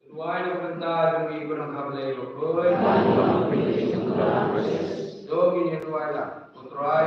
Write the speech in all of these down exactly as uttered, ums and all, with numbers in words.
Duwai na ka bynta jong ngi, ko Nongkha Blei bakhuid. To ngin ïa duwai lang. Ko Trai,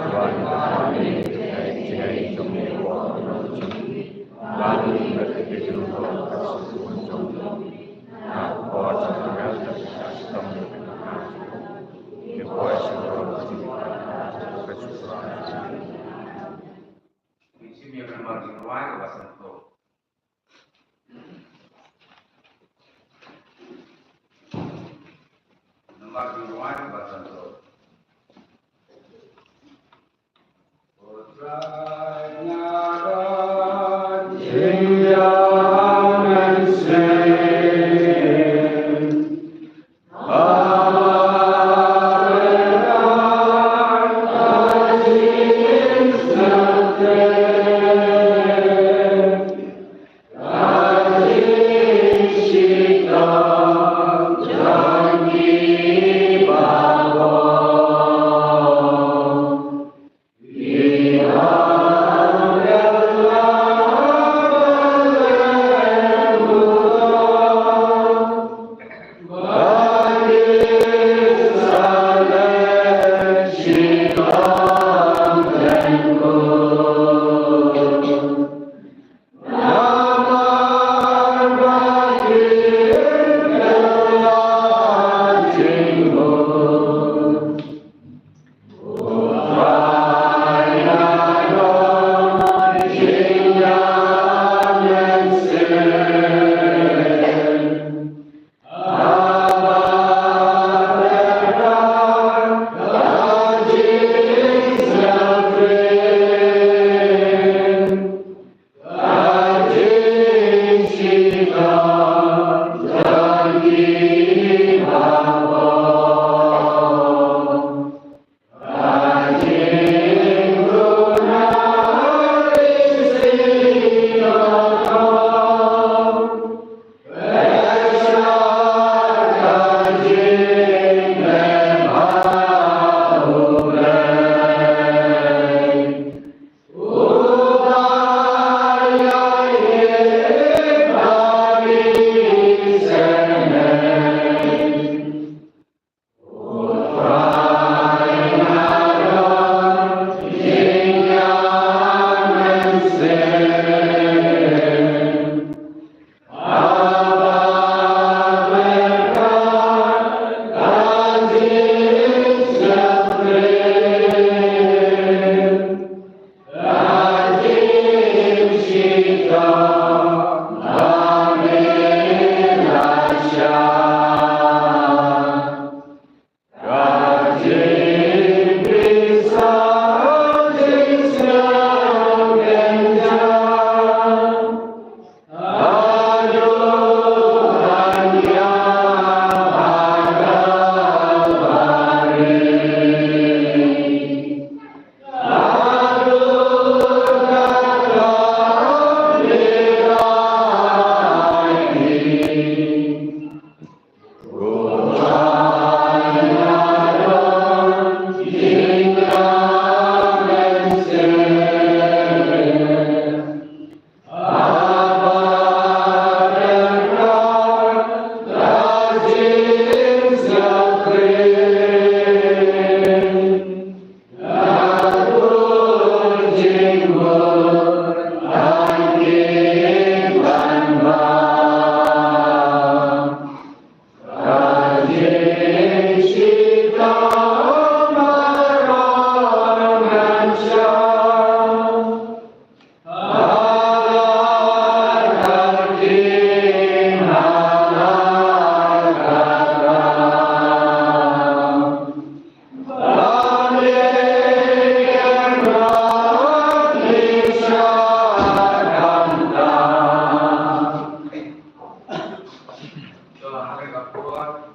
To, ha kane ka por,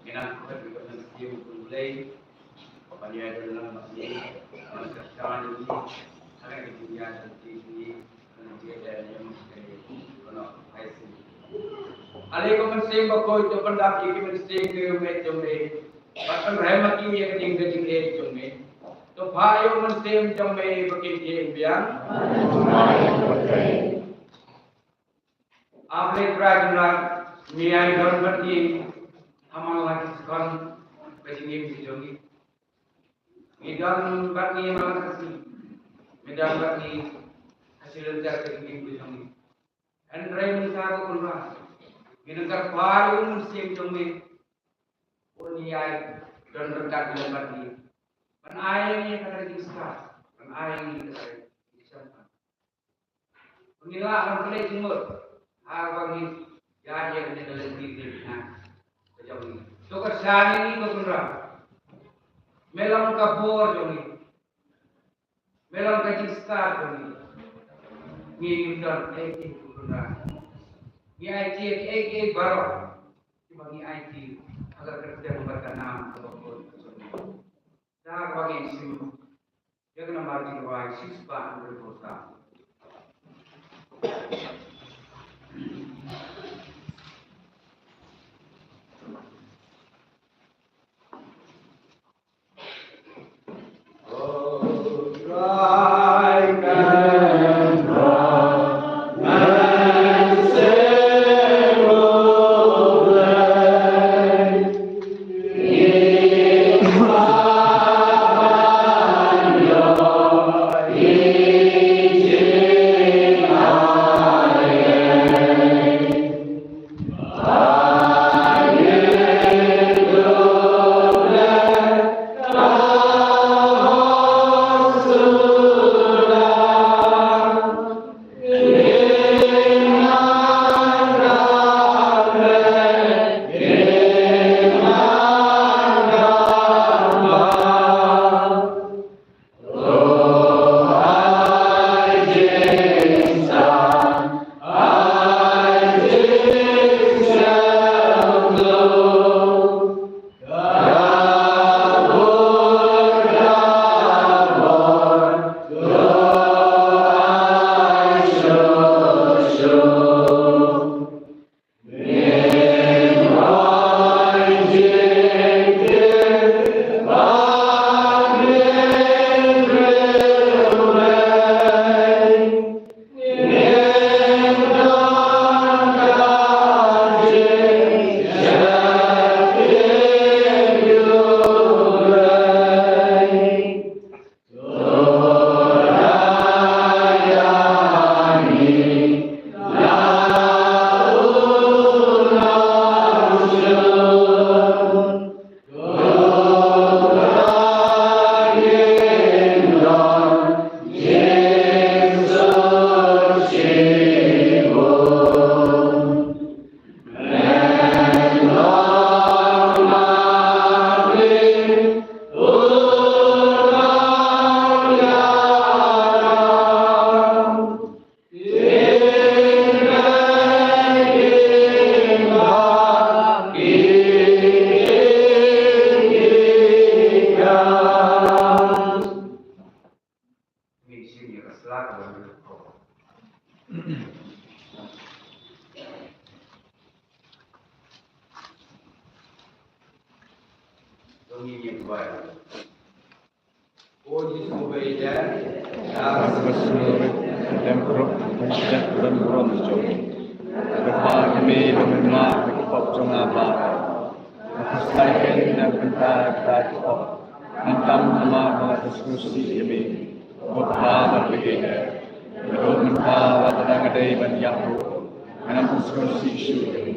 ngi nang khublei ïa ka mynsiem U Blei, ba pynïaid ïa ngi, ba pynïaid ïa ngi, ha kane ka jingïaid lynti jong ngi, ha kane ka jingïaid lynti jong ngi, ha kane ka jingïaid lynti jong ngi. Ale ko Mynsiem Bakhuid, to pyndap ïa ki mynsiem ki ruh ha ka jong me, bad pynrem ha ki ïa ka jingkyrkhu jong me. To phah ïa u Mynsiem jong me ba kin ïeng biang. A Blei Trai Kynrad, me ai don bad ngi ha man la ki second ka jingim ka jong ngi. Me don bad ngi ha man la ka sngi. Me don bad ngi ha shi lynter ka jingim ka jong ngi. Hynrei mynta ko Kynrad, ngi nang kyrpad ïa u Mynsiem jong me. Un ïai don ryngkat lem bad ngi. Ban ai ïa ngi kata ka jingstad. Ban ai ïa ngi kata ka jingstad. Ngi lah ban pynleit jingmut ha kaba ngi ïaid ïa kane ka lynti ka jong ngi. To kyrshan ïa ngi ko Kynrad. Me long ka bor jong ngi. Me long ka jingstad jong ngi. Ngi ngim don ei ei ko Kynrad. Ngi aiti ïa kiei kiei baroh kiba ngi aiti ha ka kyrteng bad ka nam kaba khuid ka jong ngi. Da kaba ngi shim ïa ka nambar jingrwai shispah hynriewphew saw. Mynta wat la dang dei ban ïap ruh, ngan ym sngewsih shuh ïa me.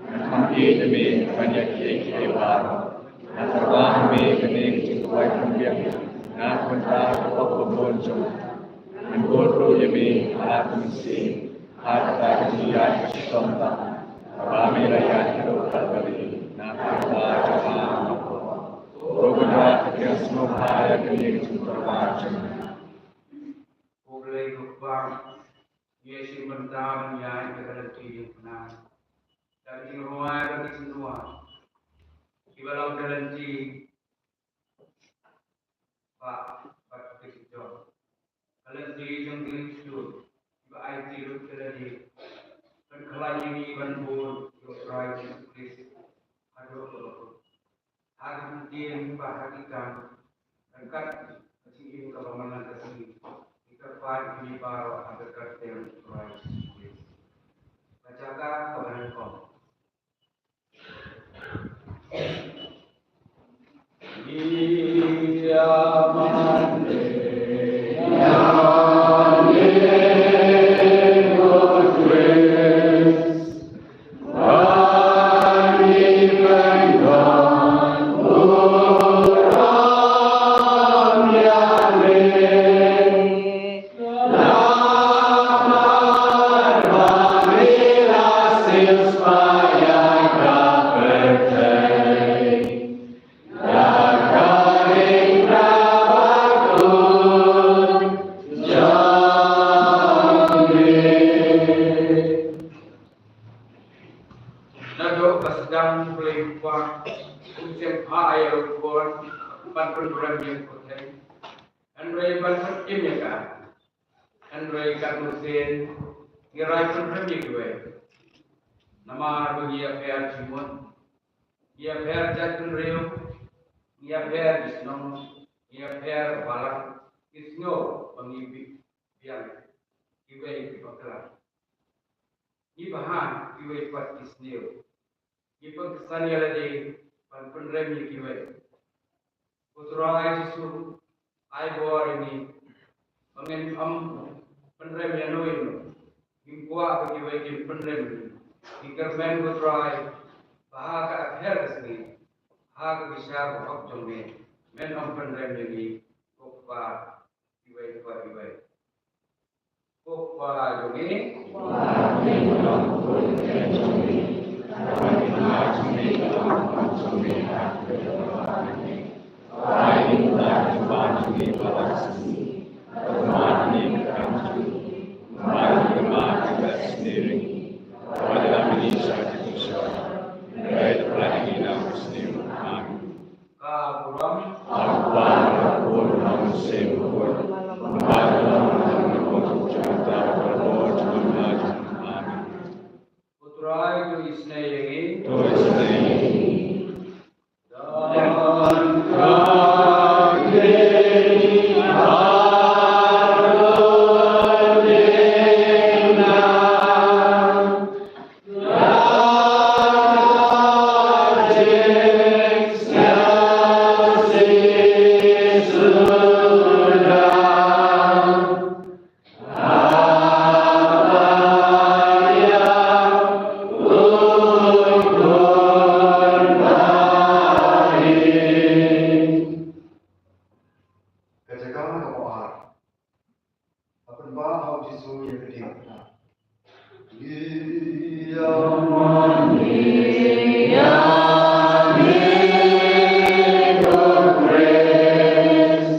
Ngan ïeit ïa me ban ïa kiei kiei baroh. Ngan tyrwa ha me kane ka jingduwai kham biang na ka bynta ka pop ka bun jong nga. Ngan bud ruh ïa me ha ka mynsiem ha kata ka jingïaid ka shitom tam kaba me la ïaid haduh Kalbari na ka bynta jong nga. Ko Kynrad, to sngewbha ïa kane ka jingtyrwa jong nga. Ko Blei ko Kpa, ngi ïashim bynta ban ïaid ïa ka lynti jingpynang. Da ka Rwai bad ki jingrwai kiba long ka lynti ba, ba ki jong ka lynti jong ki jong kiba aiti lut ka lynti ban khlaiñ ïa ngi ban bud ïa U Trai Jisu Khrist haduh ka bakut. Ha ki ktien bad ha ki kam, ryngkat ka jingim kaba man la ka sngi, ngi kyrpad ïa kine baroh ha ka kyrteng U Trai Jisu Khrist. Ka jaka kaba nyngkong. Naduh ba sdang U Blei u Kpa, un sngewbha ïa u Khun ban pynrem ïa u pyrthei, hynrei ban pynim ïa ka. Hynrei kat mynsiem ngi rai pynrem ïa kiwei. Namar ba ngi ïapher jingmut, ngi ïapher jaitbynriew, ngi ïapher ki shnong, ngi ïapher balang, ngi sngew ba ngi bi-, biang kiwei ki bakla. Ngi bha kiwei pat ki sniew. Ngi pynksan ïa lade ban pynrem ïa kiwei. Ko Trai Jisu, ai bor ïa ngi ba ngin ym pynrem ïano ïano. Ngim kwah ba kiwei kin pynrem ïa ngi. Ngi kyrmen ko Trai ba ha ka pher ka sngi, ha ka bishar bahok jong me, men ym pynrem ïa ngi, ko Kpa, iwei pa iwei. Ko Kpa jong ngi. Amen. Ka jaka kaba ar. Hapdeng ba ha u Jisu ïa ka diengphna. Ïa mane ïa me ko Khrist.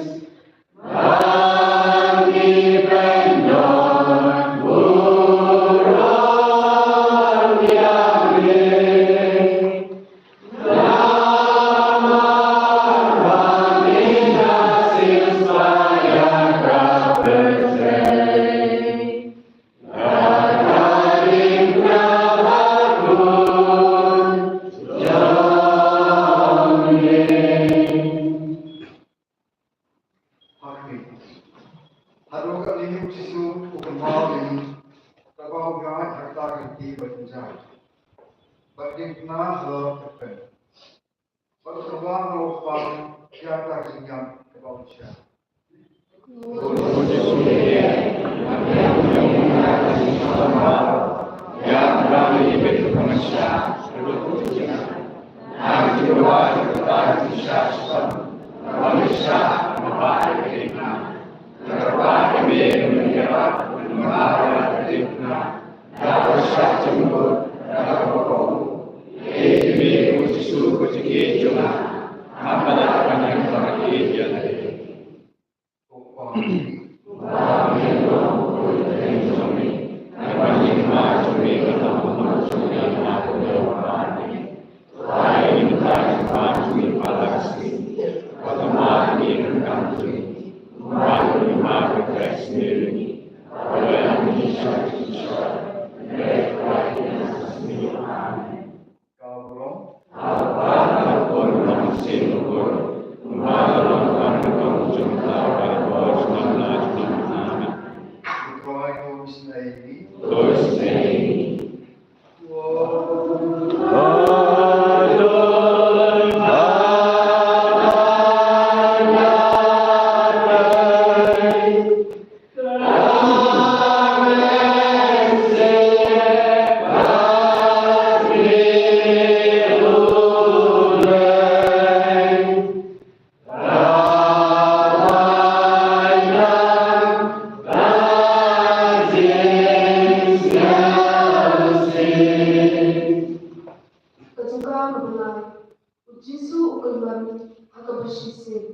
Haduh katta u Jisu u kynmaw ïa ngi, kaba u ïaid ha kata ka lynti ba jynjar. Bad diengphna halor ka kyrteng. Bad u kyrpad ïa u Kpa ïa kata ka jingïap kaba u shah. Ka jaka kaba lai, u Jisu u kylli ha kaba shisien.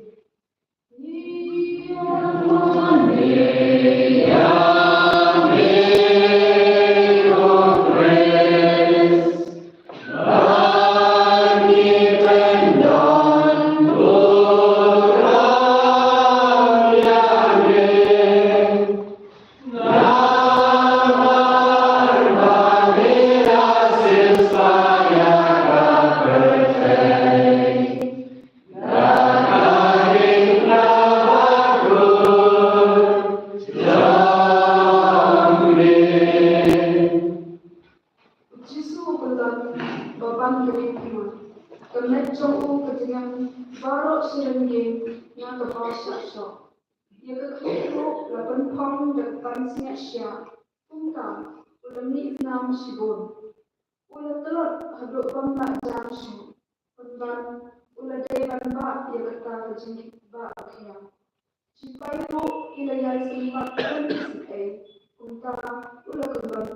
U Jisu u kylli, ba ban ka dei pima. Ka met jong u ka jingim baroh shi ryngeng na kaba shah shoh. Ïa ka khlieh ruh la pynphong da ka pansngiat shiah. Kumta u la mih nam shibun. U la tlot haduh bym lah jam shuh. Pynban u la dei ban bah ïa kata ka jingkitbah bakhiah. Shipai ruh ki la ïai sngewbha ban isynei, kumta u la kynduh.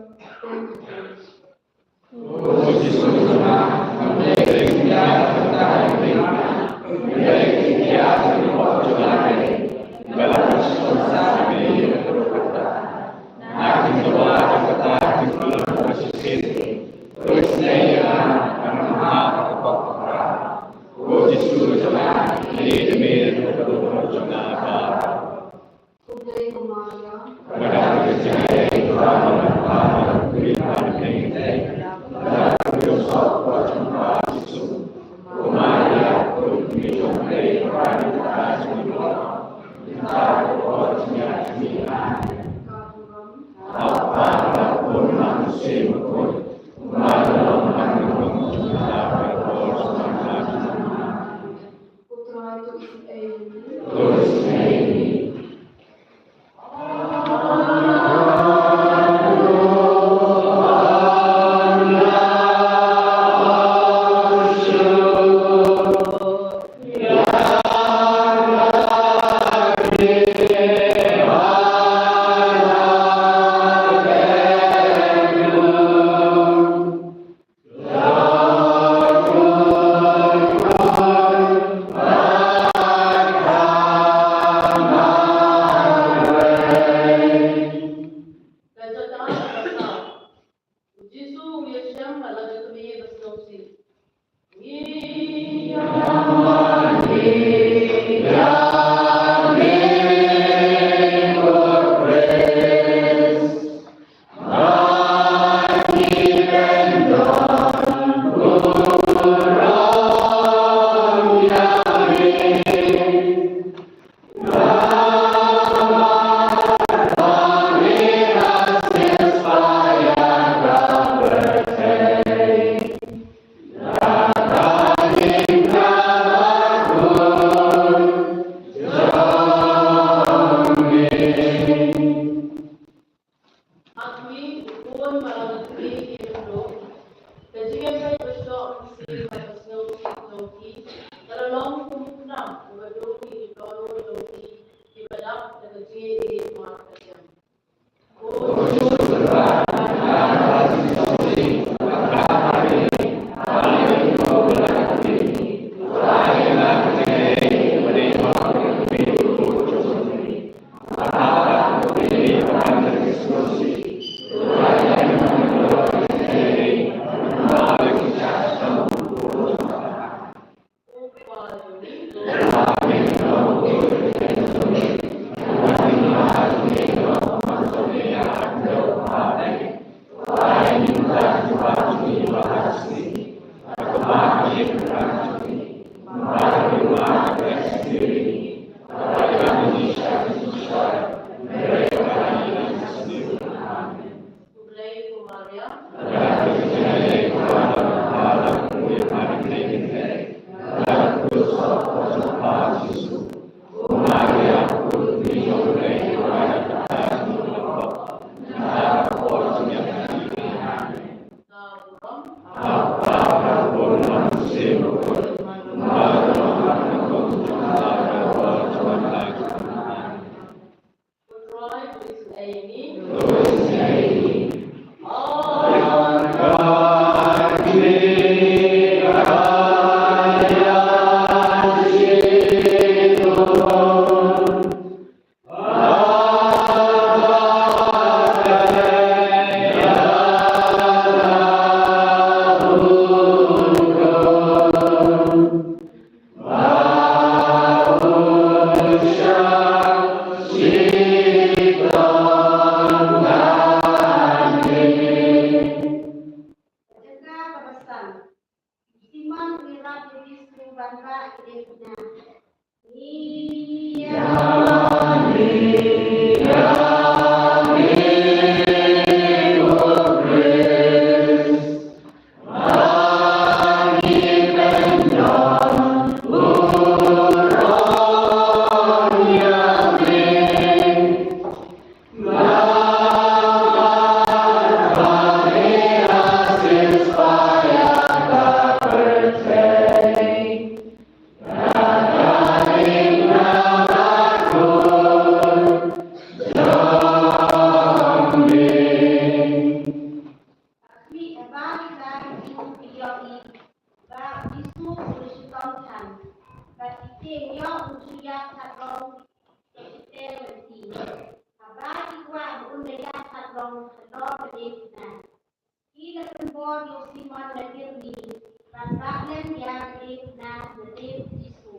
U Jisu u ïashem bad la ju kynmaw ïa ka sngewsih. Akmi u khun ba la dei ki khun, ka jingïakhun ba shoh mynsiem bad ka sngewsih jong ki ka la long kum u khnam uba dum ïa ki dohnud jong ki kiba dap da ka jingïeit bad ka jam. san. Simon u ïarap ïa u Jisu ban bah ïa ka diengphna. Ba ki la ïohi ba u Jisu u la shitom than, bad ki tieng ïoh u ju ïap hatlong ka shitel lynti. Haba ki kwah ba un da ïap hatlong halor ka diengphna, ki la pynbor ïa u Simon na Kirni ban bah lem ïa ka diengphna na lade u Jisu.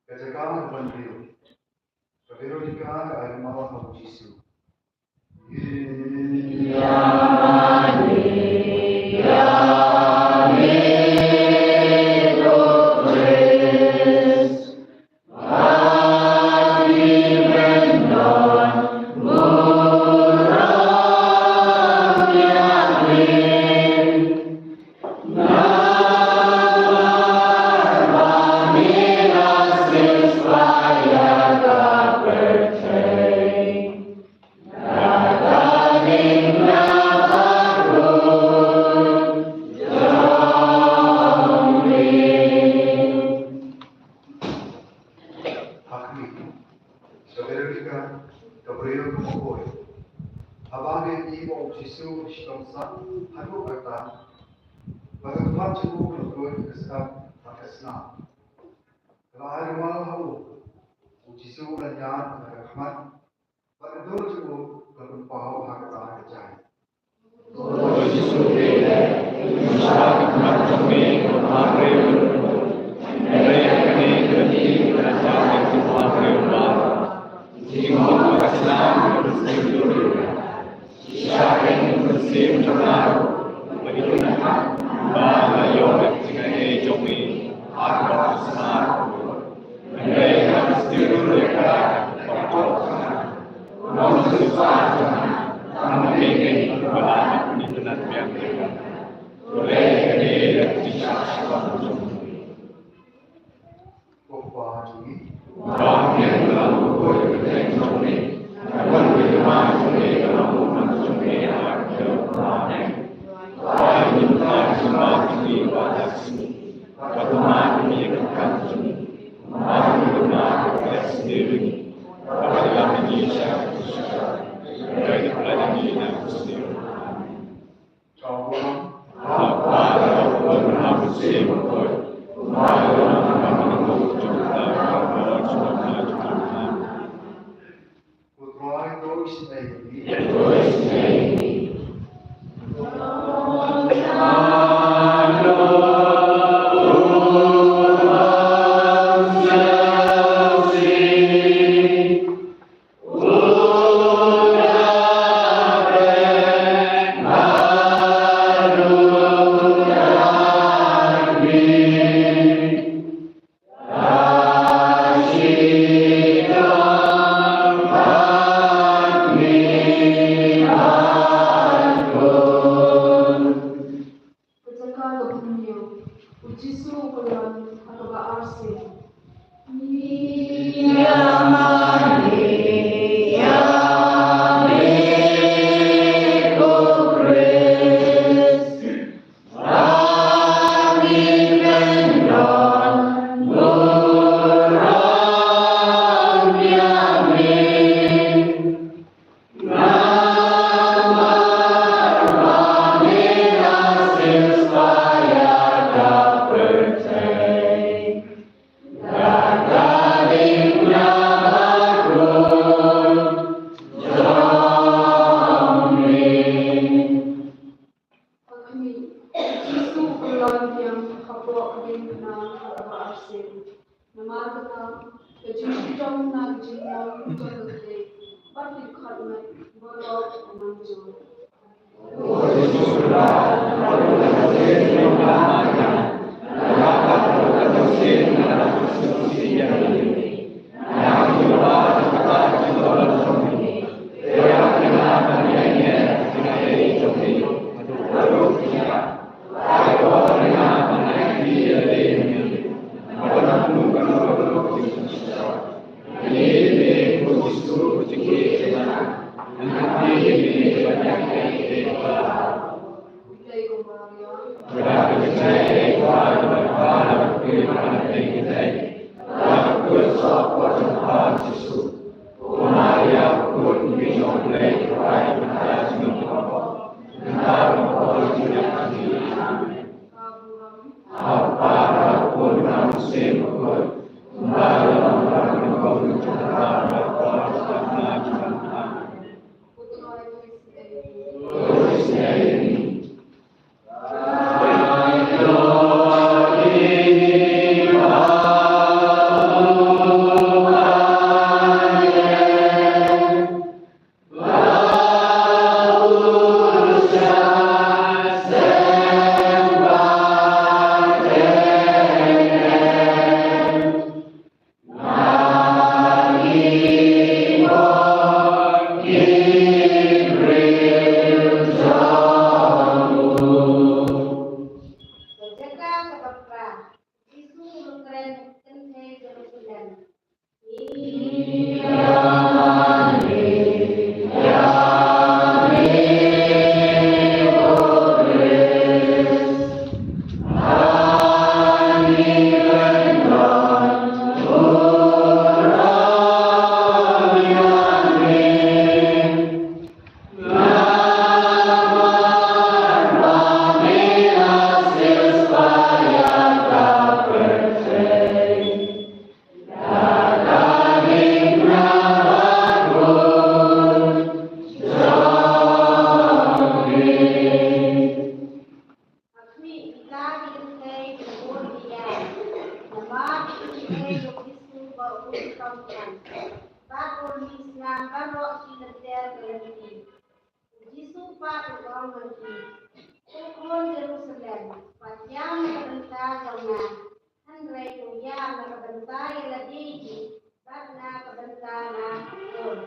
Ka jaka ban briew. Ka Veronika ka ai rumal ha u Jisu. Hakri, ka Veronika, ka briew ka bakhuid. Haba ka ïohi ba u Jisu u shitom sah haduh katta, ba ka khmat jong u ka la tuid ka skam bad ka snam. Ka la ai rumal ha u. U Jisu u la ñiad na ka khmat, bad ka dur jong u ka la pynpaw ha kata ka jaiñ. Ko Trai, khublei ïa me. Ka jaka kaba hynñiew, u Jisu u pynlong ha kaba arsien. Ïa mane, ïa me ko Khrist. Ka khmih, u Jisu u pynlong biang hapoh ka diengphna kaba arsien. Namar kata, ka jingshitom na ka jinglong jong ka kti bad ki dkhot met baroh ka nang jur. Ka jaka kaba phra, Jisu u kren kynthei Jerusalem. Ka khmih, kita ki kynthei ki bun ki ïa. Namar ki kynthei jong u Jisu ba u shitom kan. Bad u mih snam baroh shi lynter ka lynti. U Jisu pat u ong ha ki, ko khun Jerusalem, pat ïam na ka bynta jong nga, hynrei to ïam na ka bynta ïa lade ki, bad na ka bynta na ka khun.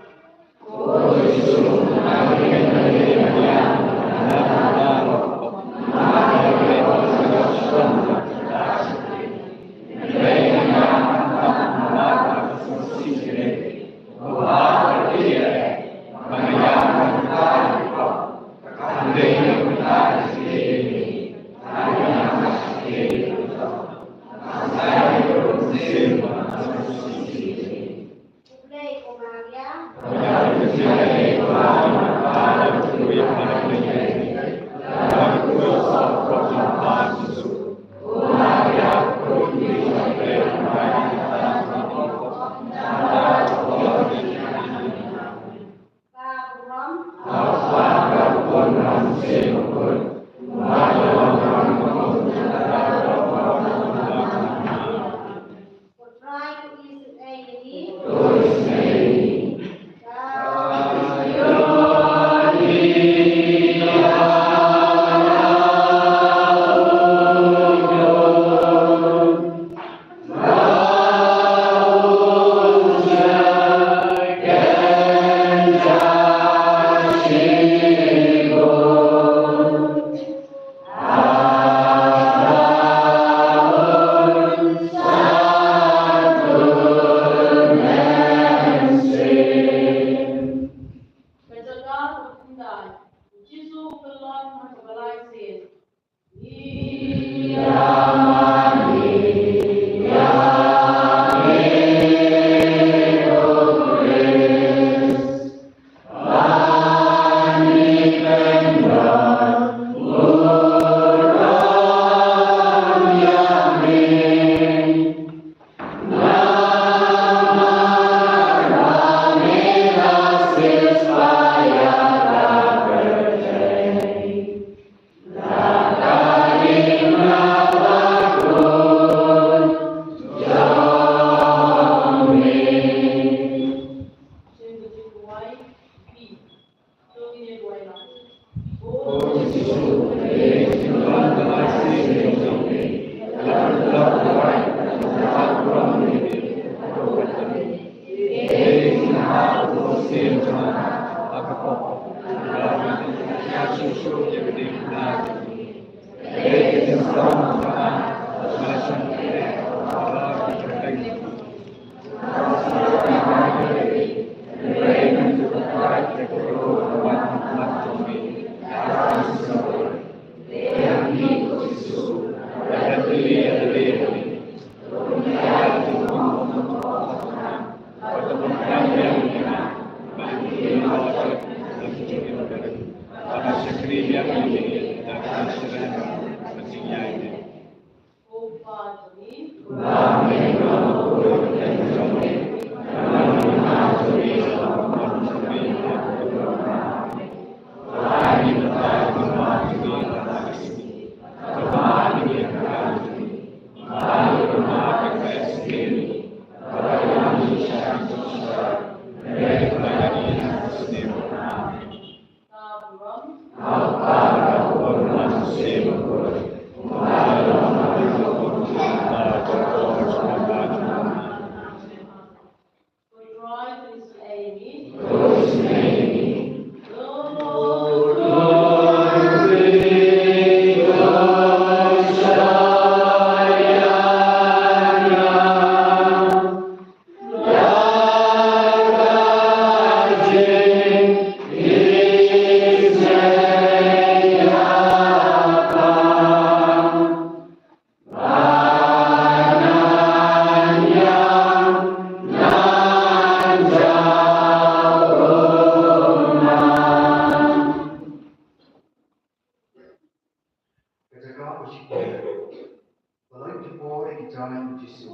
Ka jaka ba shipor. Ba la shipor ïa ki jaiñ u Jisu.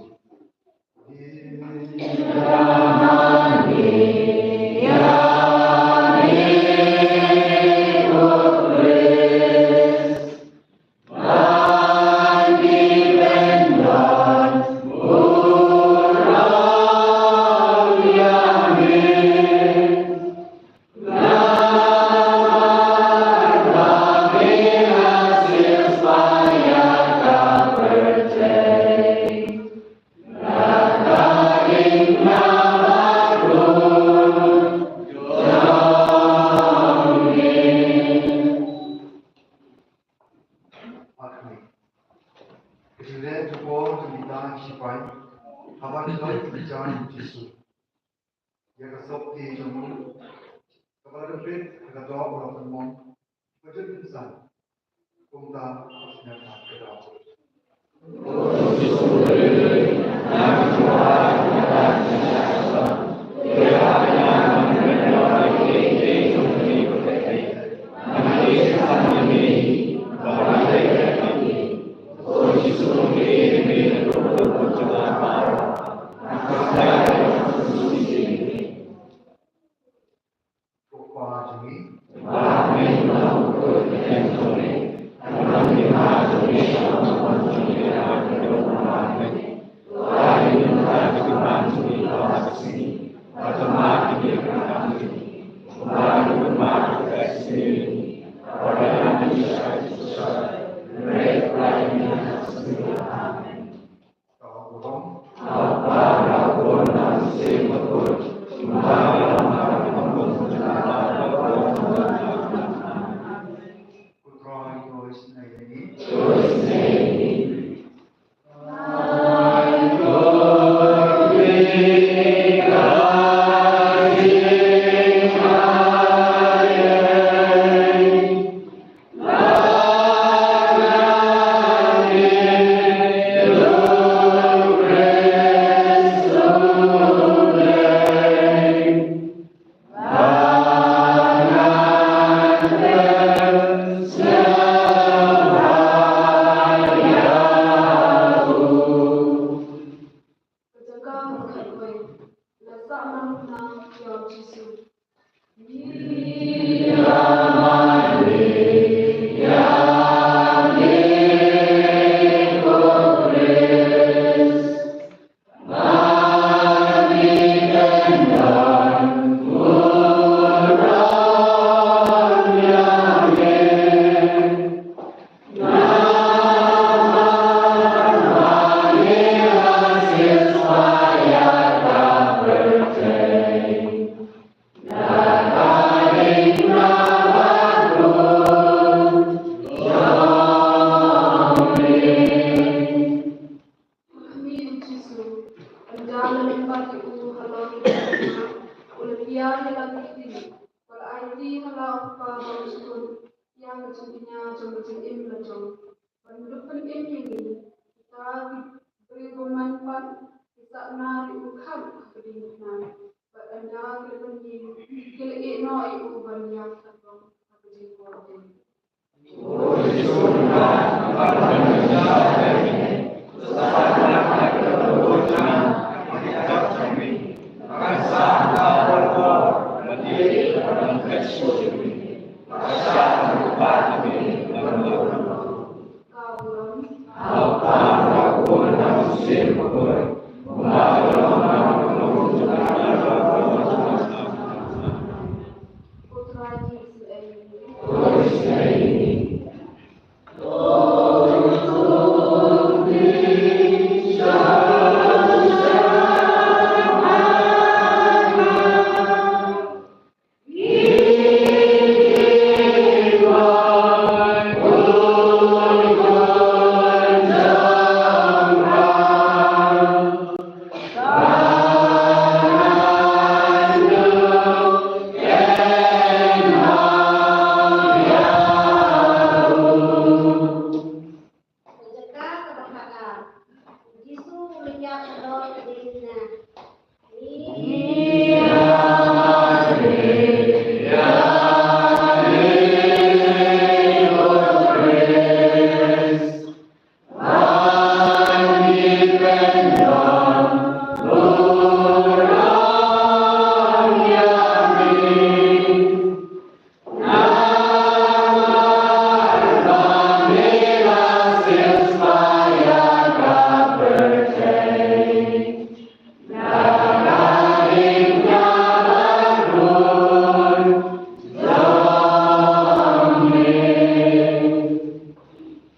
Ka jingleh jubor jong kita ki shipai haba ki lait ki jaiñ u Jisu. Ïa ka sopti jong u kaba la dep bit ha ka doh u la pynmong, ka jut pynsan. Kumta ka sngewthuh ka doh. Jingkñia jong ka jingim la jong. Ban lut ban im ïa ngi, kita ki briew bymman pat ki sahnarphna ïa u kham ha ka diengphna. Bad ynda ki la pynïeng, ki la ïeh noh ïa u ban ïap ha ka jingkordit. Ka jaka kaba khatar. U Jisu u la ïap halor ka diengphna.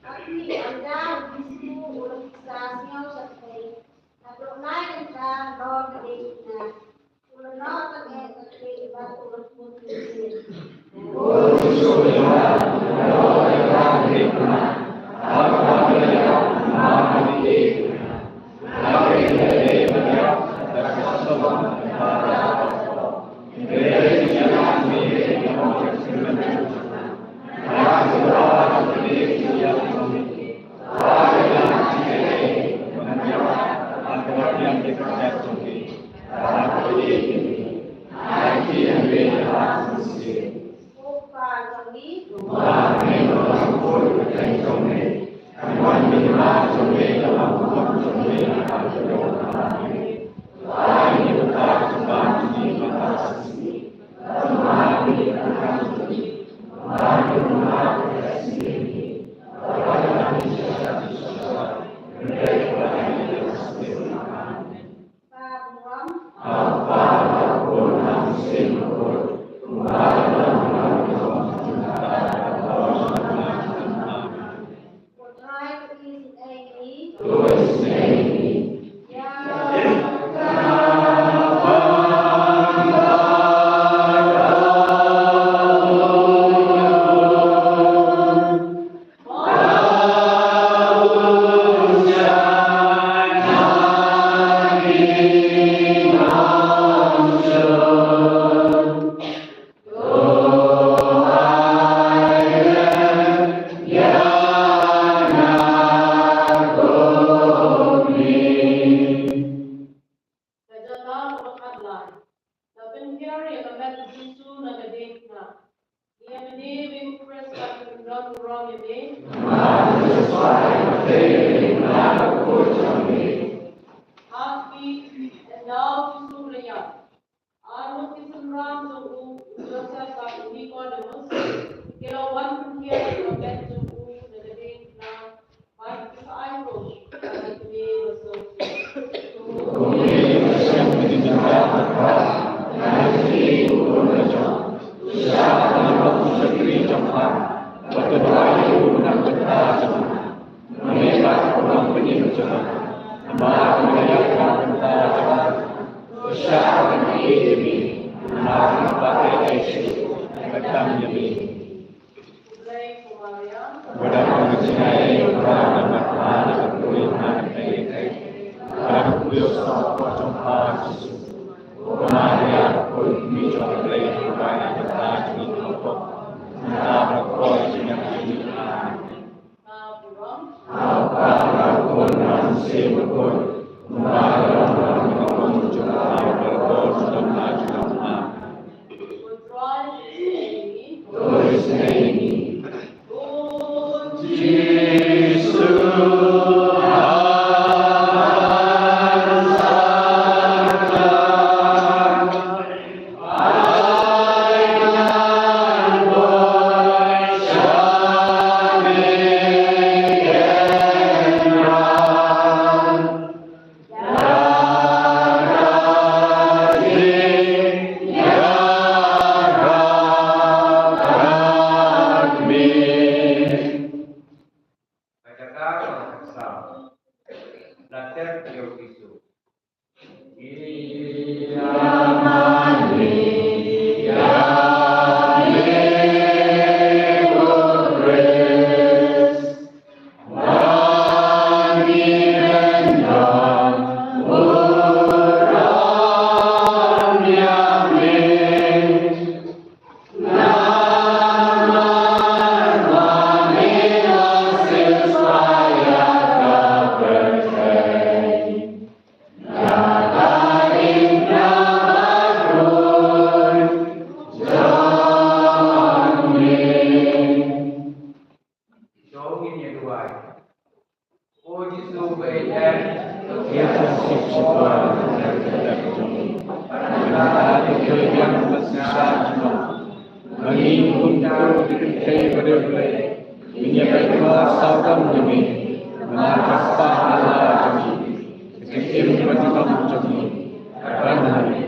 Ka khmih, ynda u Jisu u la pisa sngew shatei, naduh lai kynta halor ka diengphna, u la noh tang eh ka khmih bad u la kut mynsiem. Ka jaka kaba khatlai. La pynhiar ïa ka met u Jisu na ka diengphna. Ïa kane u Khrist ka pyndonkam ïa me. Ha khmih, ynda u Jisu u la ïap, ar ngut ki synran jong u, u Joseph bad u Nikodemus, ki la wan pynhiar ïa ka met jong u na ka diengphna. Ka jaka ka la khaksam. La tep ïa u Jisu. Jong ngi ïa duwai. O Jisu ba ïeit, ïa ka suk suk wa ka dep jong ngi. Ba ka dei ka dei ka suk suk jong ngi. Ba ngi kum ka dei ka dei ba dei ba dei. Ngi ïa ka dei ka suk jong ngi. Ba ka suk jong ngi. Ka dei ka dei jong ngi. Ka dei ka dei.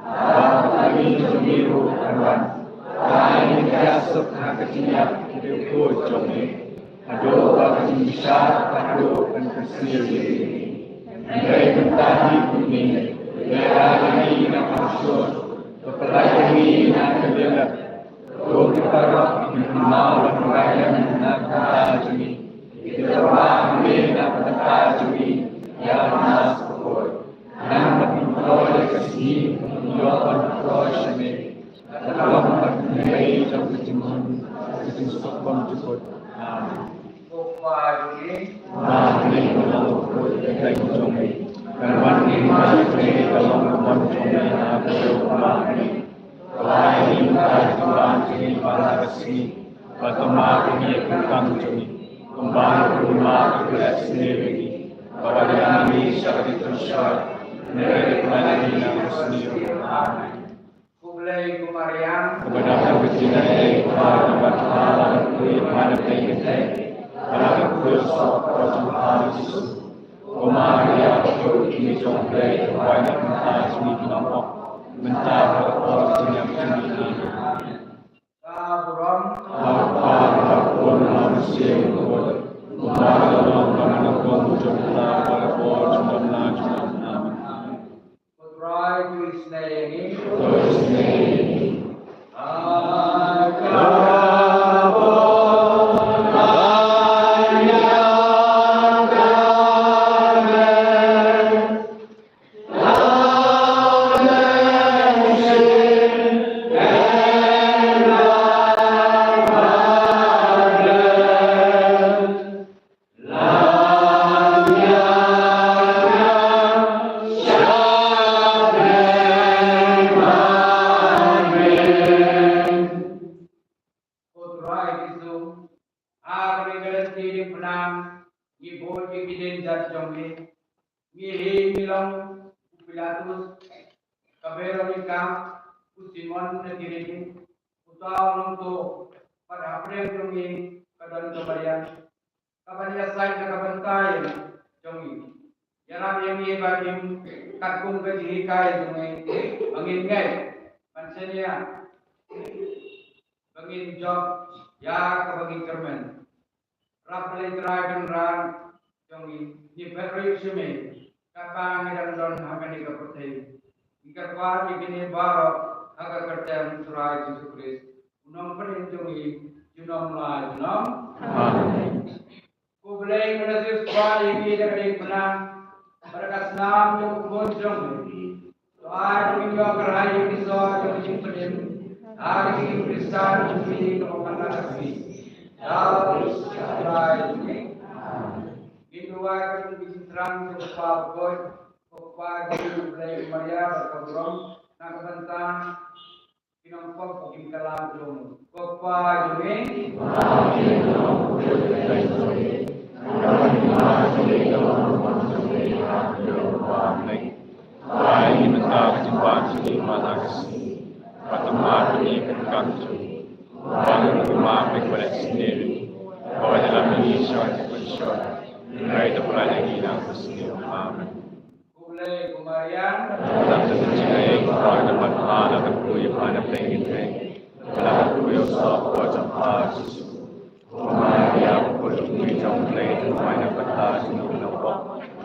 Ba ka dei jong ngi ruh ka dei. Ba ngi ïa suk ha ka dei ka dei ka jong ngi. Haduh ba ka jingbishar, haduh ban kyrsiew ïa ngi. Hynrei mynta hi kumne, leh ïa ngi na ka shon, to pynlait ïa ngi na ka liang. Ko ki paralok, ki kynmaw bad pynlait ïa ngi na ka bynta jong ngi. Ki tyrwa ngi na ka bynta jong ngi, ïa na ka por. Nang bad ki kloi ïa ka sngi, ïa bad ki kloi sha ngi. Ka long bad ngi jong ka jinghun, ka jingsuk bymjukut. Amen. Ko Kpa jong ngi. Ba ngi long ko ka jong ngi. Kan wan ngi ma ngi ka long ka mon jong ngi na ka jong ba ngi. Ka lai ngi ka jong ba ngi ba la ka sngi. Ba ka ma ka ngi ka kam jong ngi. Kumba ka ma ka ka sngi ngi. Ba la ngi sha ka jong sha. Ngi ka la ngi na ka sngi. Amen. Khublei ko Maria. Kaba dap da ka jingïadei, Kpa, kaba dap da ka jingïadei, kaba dap da ka jingïadei. Kaba dap da ka jingïadei, kaba dap da ka jingïadei. Ko Maria, ko Kpa jong U Blei, ko Kpa jong ngi, mynta bad ha ka por jong ngi. Amen. Ka burom. Kpa, ka burom, ka burom. Ko Trai, to isynei ïa ngi. To isynei ïa ngi. Ko Trai Jisu, ha kane ka lynti diengphna, ngi bud ïa ki dienjat jong ngi, ngi hi ngi long u Pilatus, ka Veronika, u Simon na Kirene, uta u nongtuh, bad hapdeng jong ngi ka don ka Maria, kaban ïasaid na ka bynta jong ngi. Ïarap ïa ngi ba ngin, katkum ka jinghikai jong ngi, ba ngin ngeit, ban shaniah, ba ngin jop ïa kaba ngi kyrmen. Rap Blei Trai Kynrad jong ngi, ngi phet ruh sha me, katba ngi dang don ha kane ka pyrthei. Ngi kyrpad ïa kine baroh ha ka kyrteng U Trai Jisu Khrist, U Nongpynim jong ngi, junom la junom. Amen. Ko Blei, me la siew spah ïa ngi da ka diengphna bad da ka snam jong u Khun jong me, to ai ba ngin ïoh kyrhai ïa ki sor jong ka jingpynim ha ka jingim Khristan jong me kaba man la ka sngi. Da U Jisu Khrist. Amen. Ngin Wai ka kum ki jingthrang jong u Kpa bakhuid, u Kpa jong ngi u Blei, Maria bad ka burom, na ka bynta ki nongpop, ki nongkylla ïa u. Ko Kpa jong ngi. Ai ngi mynta ka jingbam jong ngi man la ka sngi. Bad tang mar ngi ka kam jong ngi. Ba ngi kum ma phi ba leh sniew. Ba la lam ngi shon ka shon. Ngi ai ta pra ngi na ka sngi. Amen. Ko Blei, ko Maria. Lam ta jingaiei, ko Kpa na ka bynta, la ka poi ïa pha na pdeng ki pdeng. La ka poi ïa u soh, ko Kpa jong pha Jisu. Ko Maria, ko Kpa jong ngi jong Blei, ko Maria ka bynta jong ngi nongpop.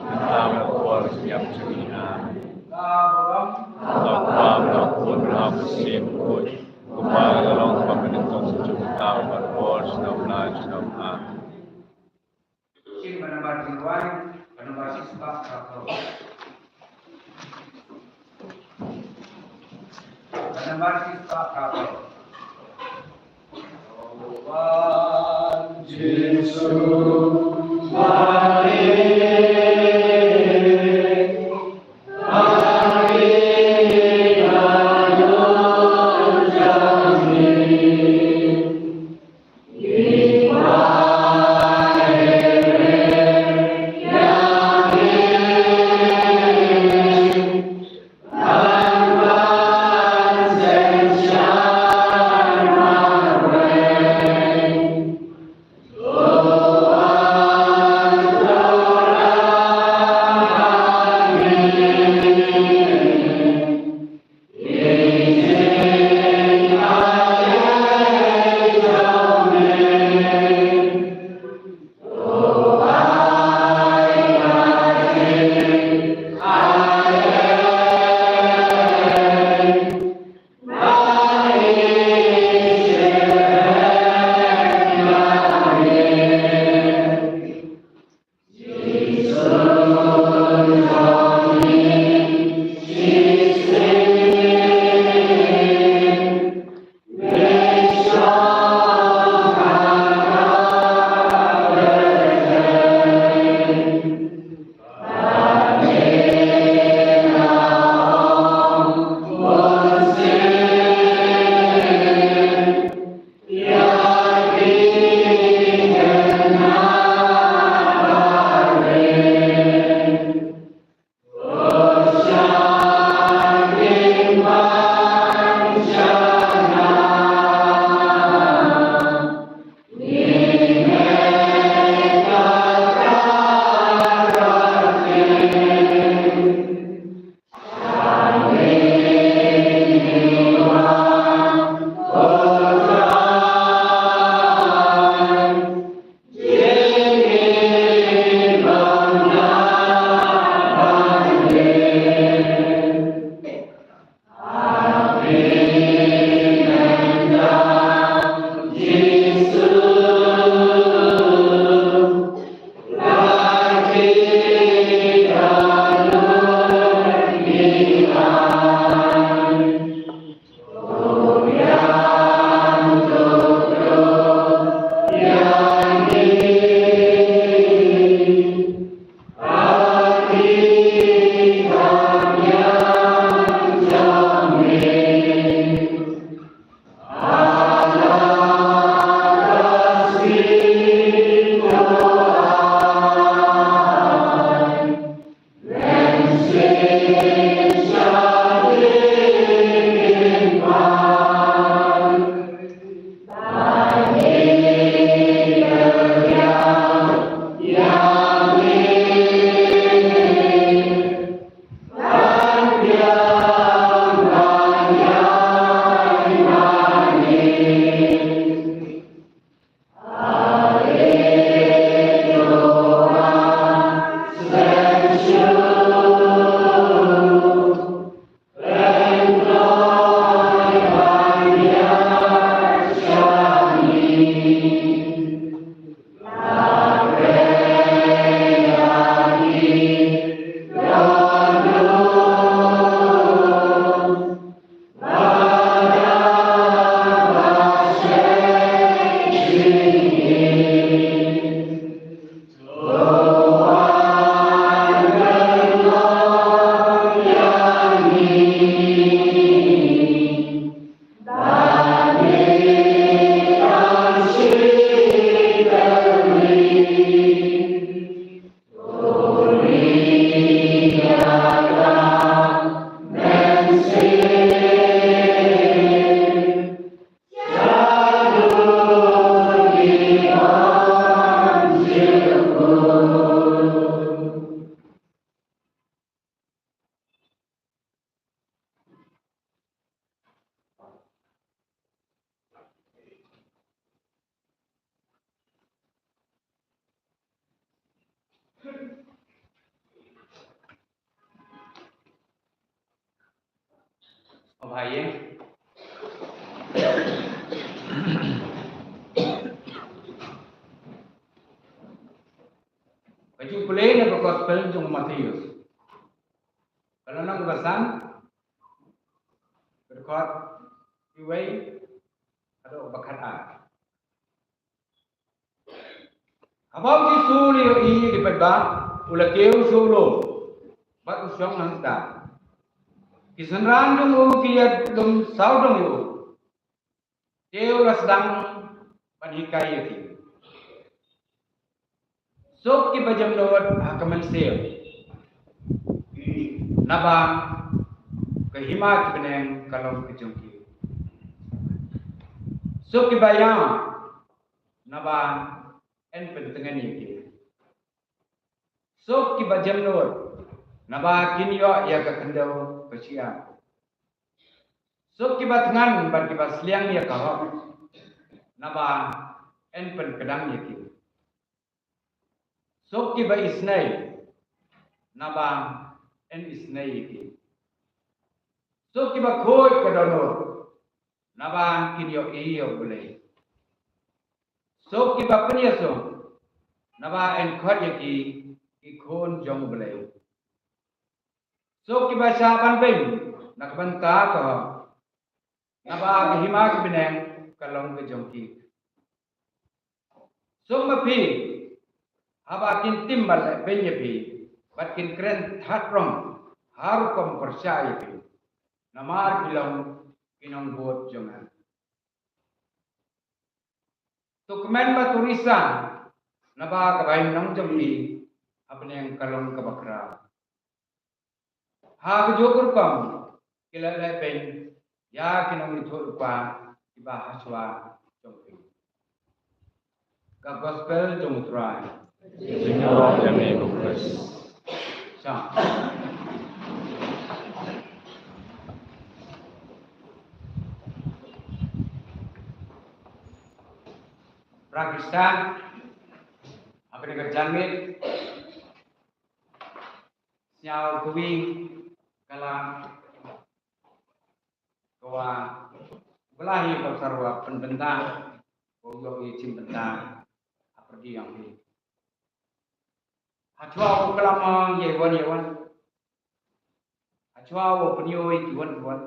Mynta bad ha ka por jingïap jong ngi. Amen. Ka burom. Ka Kpa, ka Khun, ka Mynsiem Bakhuid. Ko Kpa ka la long, ka banyngkong jong ngi mynta bad ha ka por jong ngi. Amen. Shin ba nambar jingduwai, ba nambar shispah ka phew. Ba nambar shispah ka phew. Wan Jisu, mari, mari, mari, mari. Haye. Ka jingpule na ka gospel jong u Mathaios. Ka lynnong kaba san, ka dkhot khatwei haduh kaba khatar. Haba u Jisu u la ïohi ïa ki paidbah, u la kiew sha u lum bad u shong hangta. Ki synran jong u ki ïalum sawdong ïa u. Te u la sdang ban hikai ïa ki. Suk kiba jemnud ha ka mynsiem, naba ka hima ki bneng ka long ka jong ki. Suk kiba ïam, naba yn pyntngen ïa ki. Suk kiba jemnud, naba kin ïoh ïa ka khyndew ka shyiap. Suk kiba thngan bad kiba sliang ïa ka hok, naba yn pynkdang ïa ki. Suk kiba isnei, naba yn isnei ïa ki. Suk kiba khuid ka dohnud, naba kin ïohi ïa U Blei. Suk kiba pynïasuk, naba yn khot ïa ki ki khun jong U Blei. Suk kiba shah ban beiñ na ka bynta ka hok, naba ka hima ki bneng ka long ka jong ki. Suk ma phi, haba kin tim ban leh beiñ ïa phi bad kin kren thad rong ha rukom pyrshah ïa phi, namar phi long ki nongbud jong nga. To kmen bad to risa, naba ka bainong jong phi ha bneng ka long kaba khraw. Ha kajuh ka rukom ki la leh beiñ ïa ki nongïathuhlypa kiba ha shuwa jong phi. Ka gospel jong U Trai. Jingïaroh ïa me ko Khrist. Sha. Para Khristan, ha kane ka janmiet, sñiaw kawi ka la ka wa, ka la hi ka sar wa pynbynta, ka u yoh i chim bynta, ha pyrdi yong hi. Hachwa u klam ye wan ye wan. Hachwa u pynyoh i ki wan ki wan.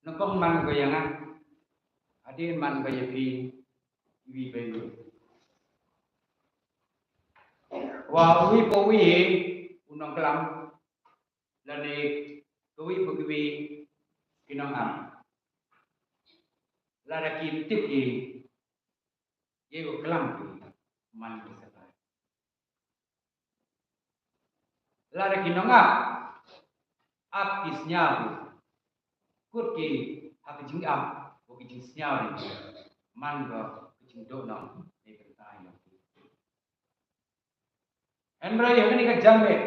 Nyngkong man ka ïa nga, hadien man ka ïa phi, iwi pa iwi. Wa uwi pa uwi hi u nongklam, lane kawi pa kawi ki nongap. Lada kim tip ki, ye u klam ki man ki satai. Lada ki nongap ap ki sñiaw ki, kut ki ha ka jingap bad ka jingsñiaw ri, man ka ka jingduh nong ne ka tai nong. Hynrei ha kane ka janmiet,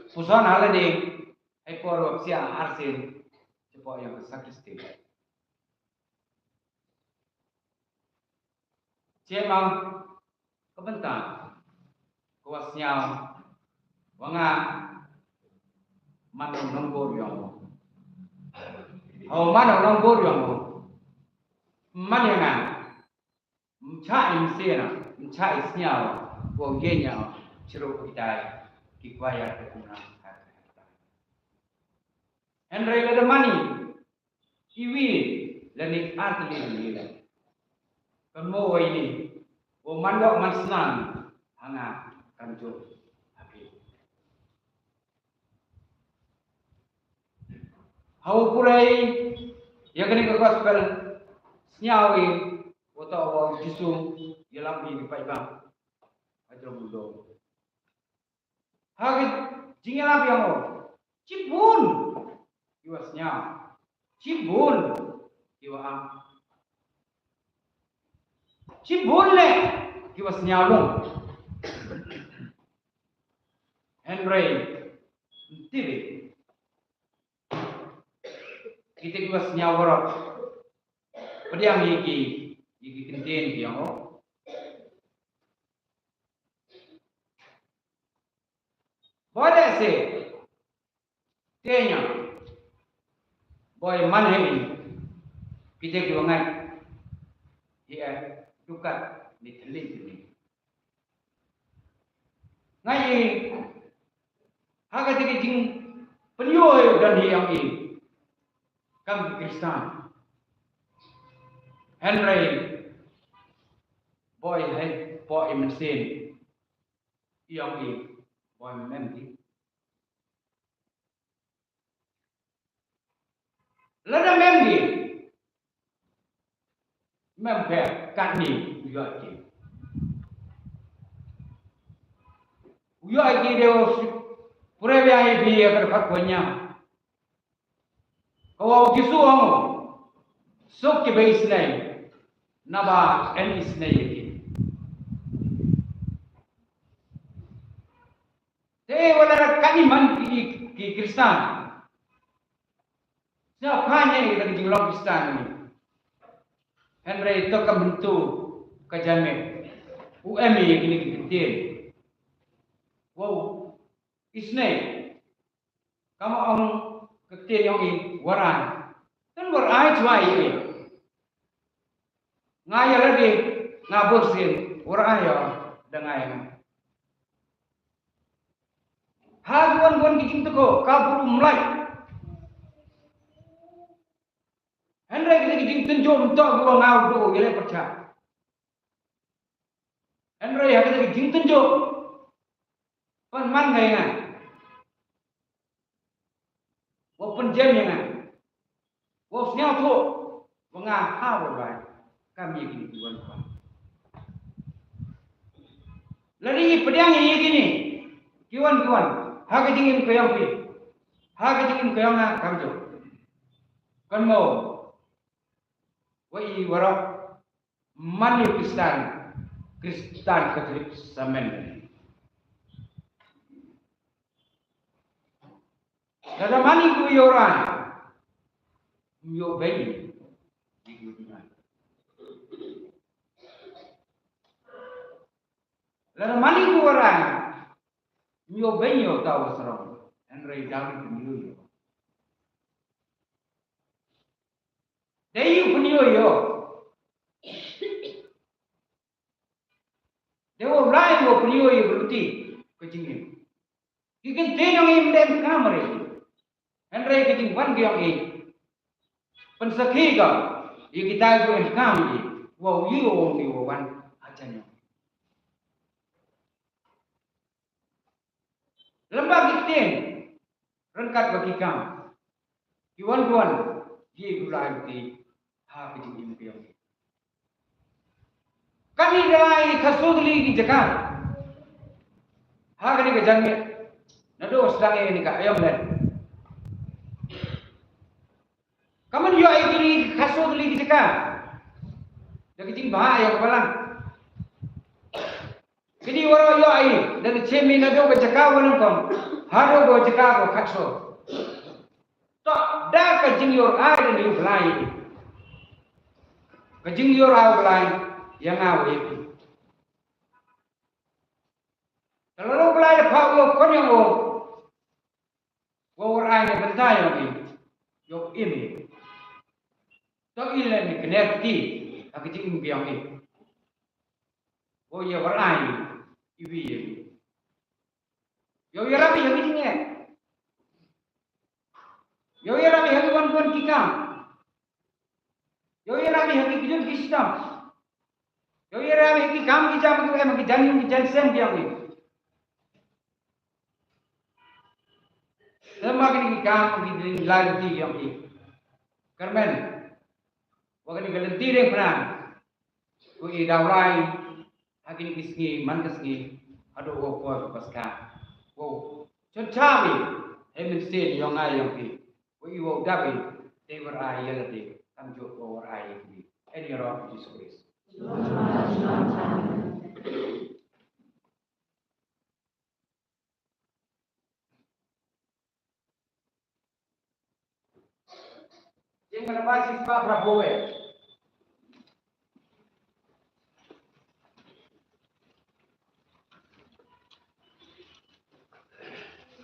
puson ha lade, hei por wa psiah arsien, chepoh ïa ka sakristi. Che mang ka bynta ka wa sñiaw wa nga man u nongbud yong u. Hau man u nongbud yong u. Man ïa nga. Mcha im sena, mcha i sñiaw, wa u ye ñiaw, chiru kitai, ki kwaya ka kumna. Hynrei lada mani, iwi, lane artylli lane. Kan mo wa ini, wa man dok man snan, hanga, kan jo, happy. Hau purei ïa kane ka gospel, sñiaw i, wa to wa Jisu ïalam i ki paidbah. Hajrong u dong. Ha ka jingïalam ïa mo. Chibun ki wa sñiaw. Chibun ki wa am. Chibun le ki wa sñiaw long. Hynrei, ntiri. Kita ki wa sñiaw warok. Pdiang ïa ki, ïa ki kyntien ki ong. Te ïa boi man hi, kita ki wa ngai hi, eh, dukat ni thylliej ni. Ngai hi ha ka te ki jingpynïoh don hi ïong i kam ki Khristan. Hynrei boi hi, boi i mynsiem ïong i boi mem ki. Lada mem ki, mem pher katni u ïoh ki. U ïoh ki de u pure bia i bi ya ka dapat punya. Ka wa u Jisu ong, suk ki bei isnei, naba en isnei ya ki. Te wala katni man ki, ki Khristan. Sñiaw kane ïa ka jinglong Khristan ni. Hynrei to ka mynta ka jingmut u em ïa kine ki ktien. Wow, isnei. Kam ong ka ktien ïong i warai. Tang warai chwa i. Nga ïa lade, nga bor sien, warai ïa, da nga ïa nga. Ha wan wan ki jingteko, ka bru mlai. Hynrei kita ki jingtynjuh mynta ki wa nga u do ïa le pyrchah. Hynrei ha kita ki jingtynjuh, pan man ka ïa nga. Wa pynjem ïa nga. Wa sñiawthuh wa nga ha wa bai. Kam ïa kini ki wan ki wan. Lada i pdiang ïa kini ki wan ki wan ha ka jingim ka ïong phi, ha ka jingim ka ïong nga, kam jong. Kan mo wa i waroh. Man ïa u Khristan, Khristan Katholik samen. Lada man ïa u ïoh rai, ym ïoh beiñ. Lada man ïa u rai, ym ïoh beiñ ïoh tau sarong. Hynrei dang ïa u ïoh. Dei u pynïoh ïoh. Dei u lai u pynïoh ïoh ba luti ka jingim. Ki ktien ïong i ym dei kam re. Hynrei ka jingwan ka ïong i pynsakhi ka ïa kitai ki em kam i. Wa u ïoh u wan ha jan ïong. Lem bad ki ktien ryngkat bad ki kam, ki wan ki wan, ki u lai ki ha ka jingim ka ïong. Kane da lai khatsaw tylli ki jaka ha kane ka janmiet, naduh sdang ïa kane ka aïom leh. Ka mut ïoh ïa kine khatsaw tylli ki jaka da ka jingbha ïa ka balang. Kine waroh ïoh ïa, da ka jingmih naduh ka jaka wa nyngkong haduh ka jaka ka khatsaw. To da ka jingïoh ai da u Blai. Ka jingïoh ai u Blai ïa nga wa ïa phi. Te lada u Blai da phah u ïoh khun ïong u, wa u warai na ka bynta ïong i, ïong i. To i leh ni kane ki ha ka jingim ïong i. Wa u ïa warai i wi ïa i. Ïa u ïarap i ha ki jingeh. Ïa u ïarap i ha ki wan wan ki kam. Ïa u ïarap i ha ki kjut ki shitom. Ïa u ïarap i ha ki kam ki jam ki em ki jan ki jan sem ki ïong i. Te ma kine ki kam ki dei lai lynti ïong i. Kyrmen wa kane ka lynti dei pynang. Ko i da u lai ha kine ki sngi man ka sngi haduh wa por ka Paskha. Wow. Chon cha wi hei mynsiem ïong nga ïong phi. Wa i wow dap i te warai ïa lade, kam jooh wow warai ïa phi. En ïa rong Jisu Khrist. Jingkyrpad shisha Prabhu eh.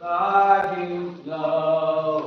Ka jingkyrpad.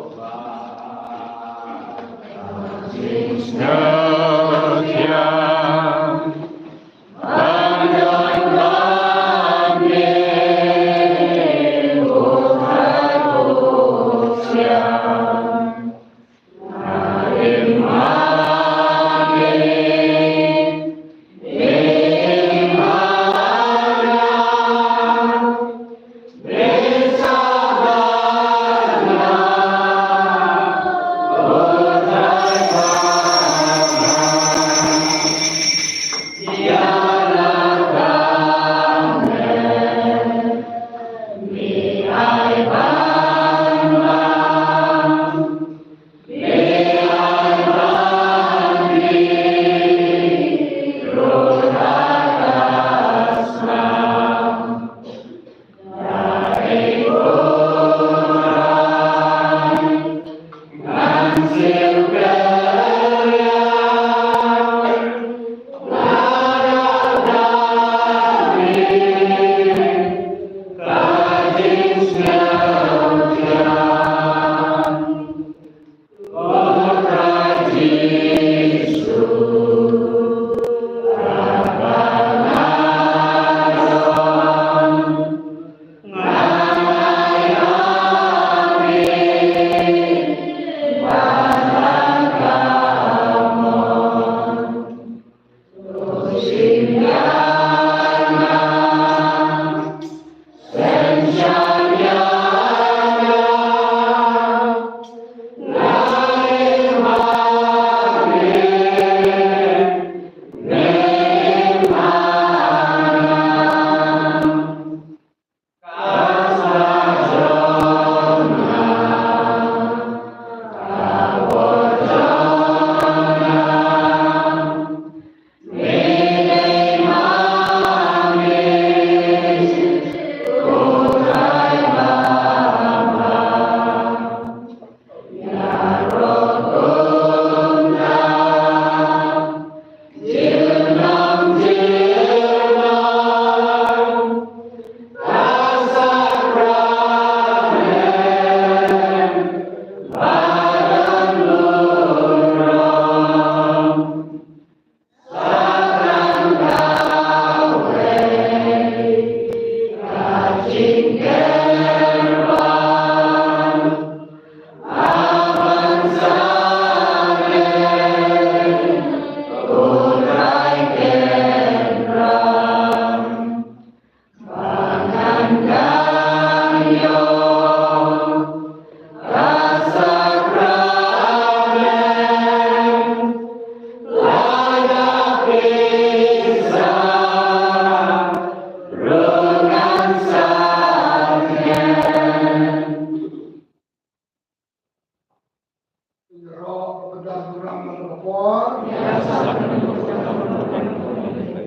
Ïaroh ka pyrthei burom na ka por.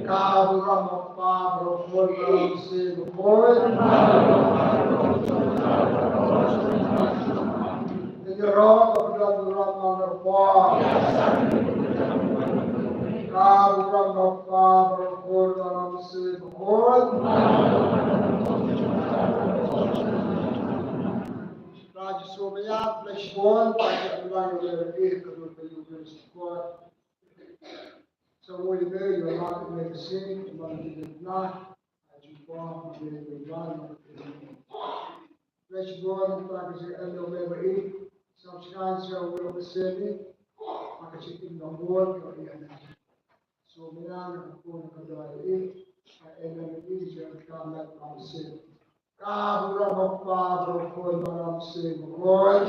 Ka burom ka Pa, bad ka Khun, bad ka Mynsiem Bakhuid. Ïaroh ka pyrthei burom na ka por. Ka burom ka Pa, bad ka Khun, bad ka Mynsiem Bakhuid. Trai Jisu maya, bless bun, trai Jisu maya, bless bun. So we may your life may sing, among the night, as you walk, may you run. Bless bun, trai Jisu and your memory. Subscribe to our memory. Maka chitin nombor ko iya. So maya na ko na ka doi. Ai na ni je ka met am sin. Ka burom ka Pa, bad ka Khun, bad ka Mynsiem Bakhuid.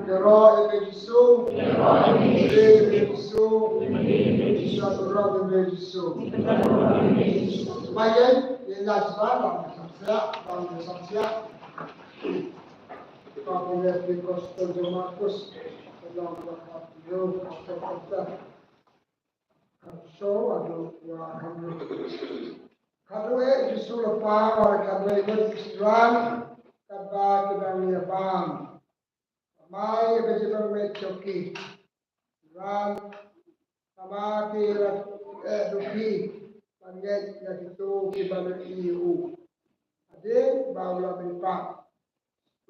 Ïaroh ïa me Jisu. Ïaroh ïa me Jisu. Ïaroh ïa me Jisu. Ba ïa ïa la sba ba sa sia, ba sa sia. Ka pule Pentecostal jong Markus. Ka long ka hap yo ka hap ka hap. Ka so ado wa hap. Ka do e Jisu la pa wa ka do e Jisu ran. Ka ba ki dang ïa bam. Mai ka jibang me choki. Ran. Ka ma ki ra e do ki. Ban nget na ki to ki ban i u. Adin ba u la me pa.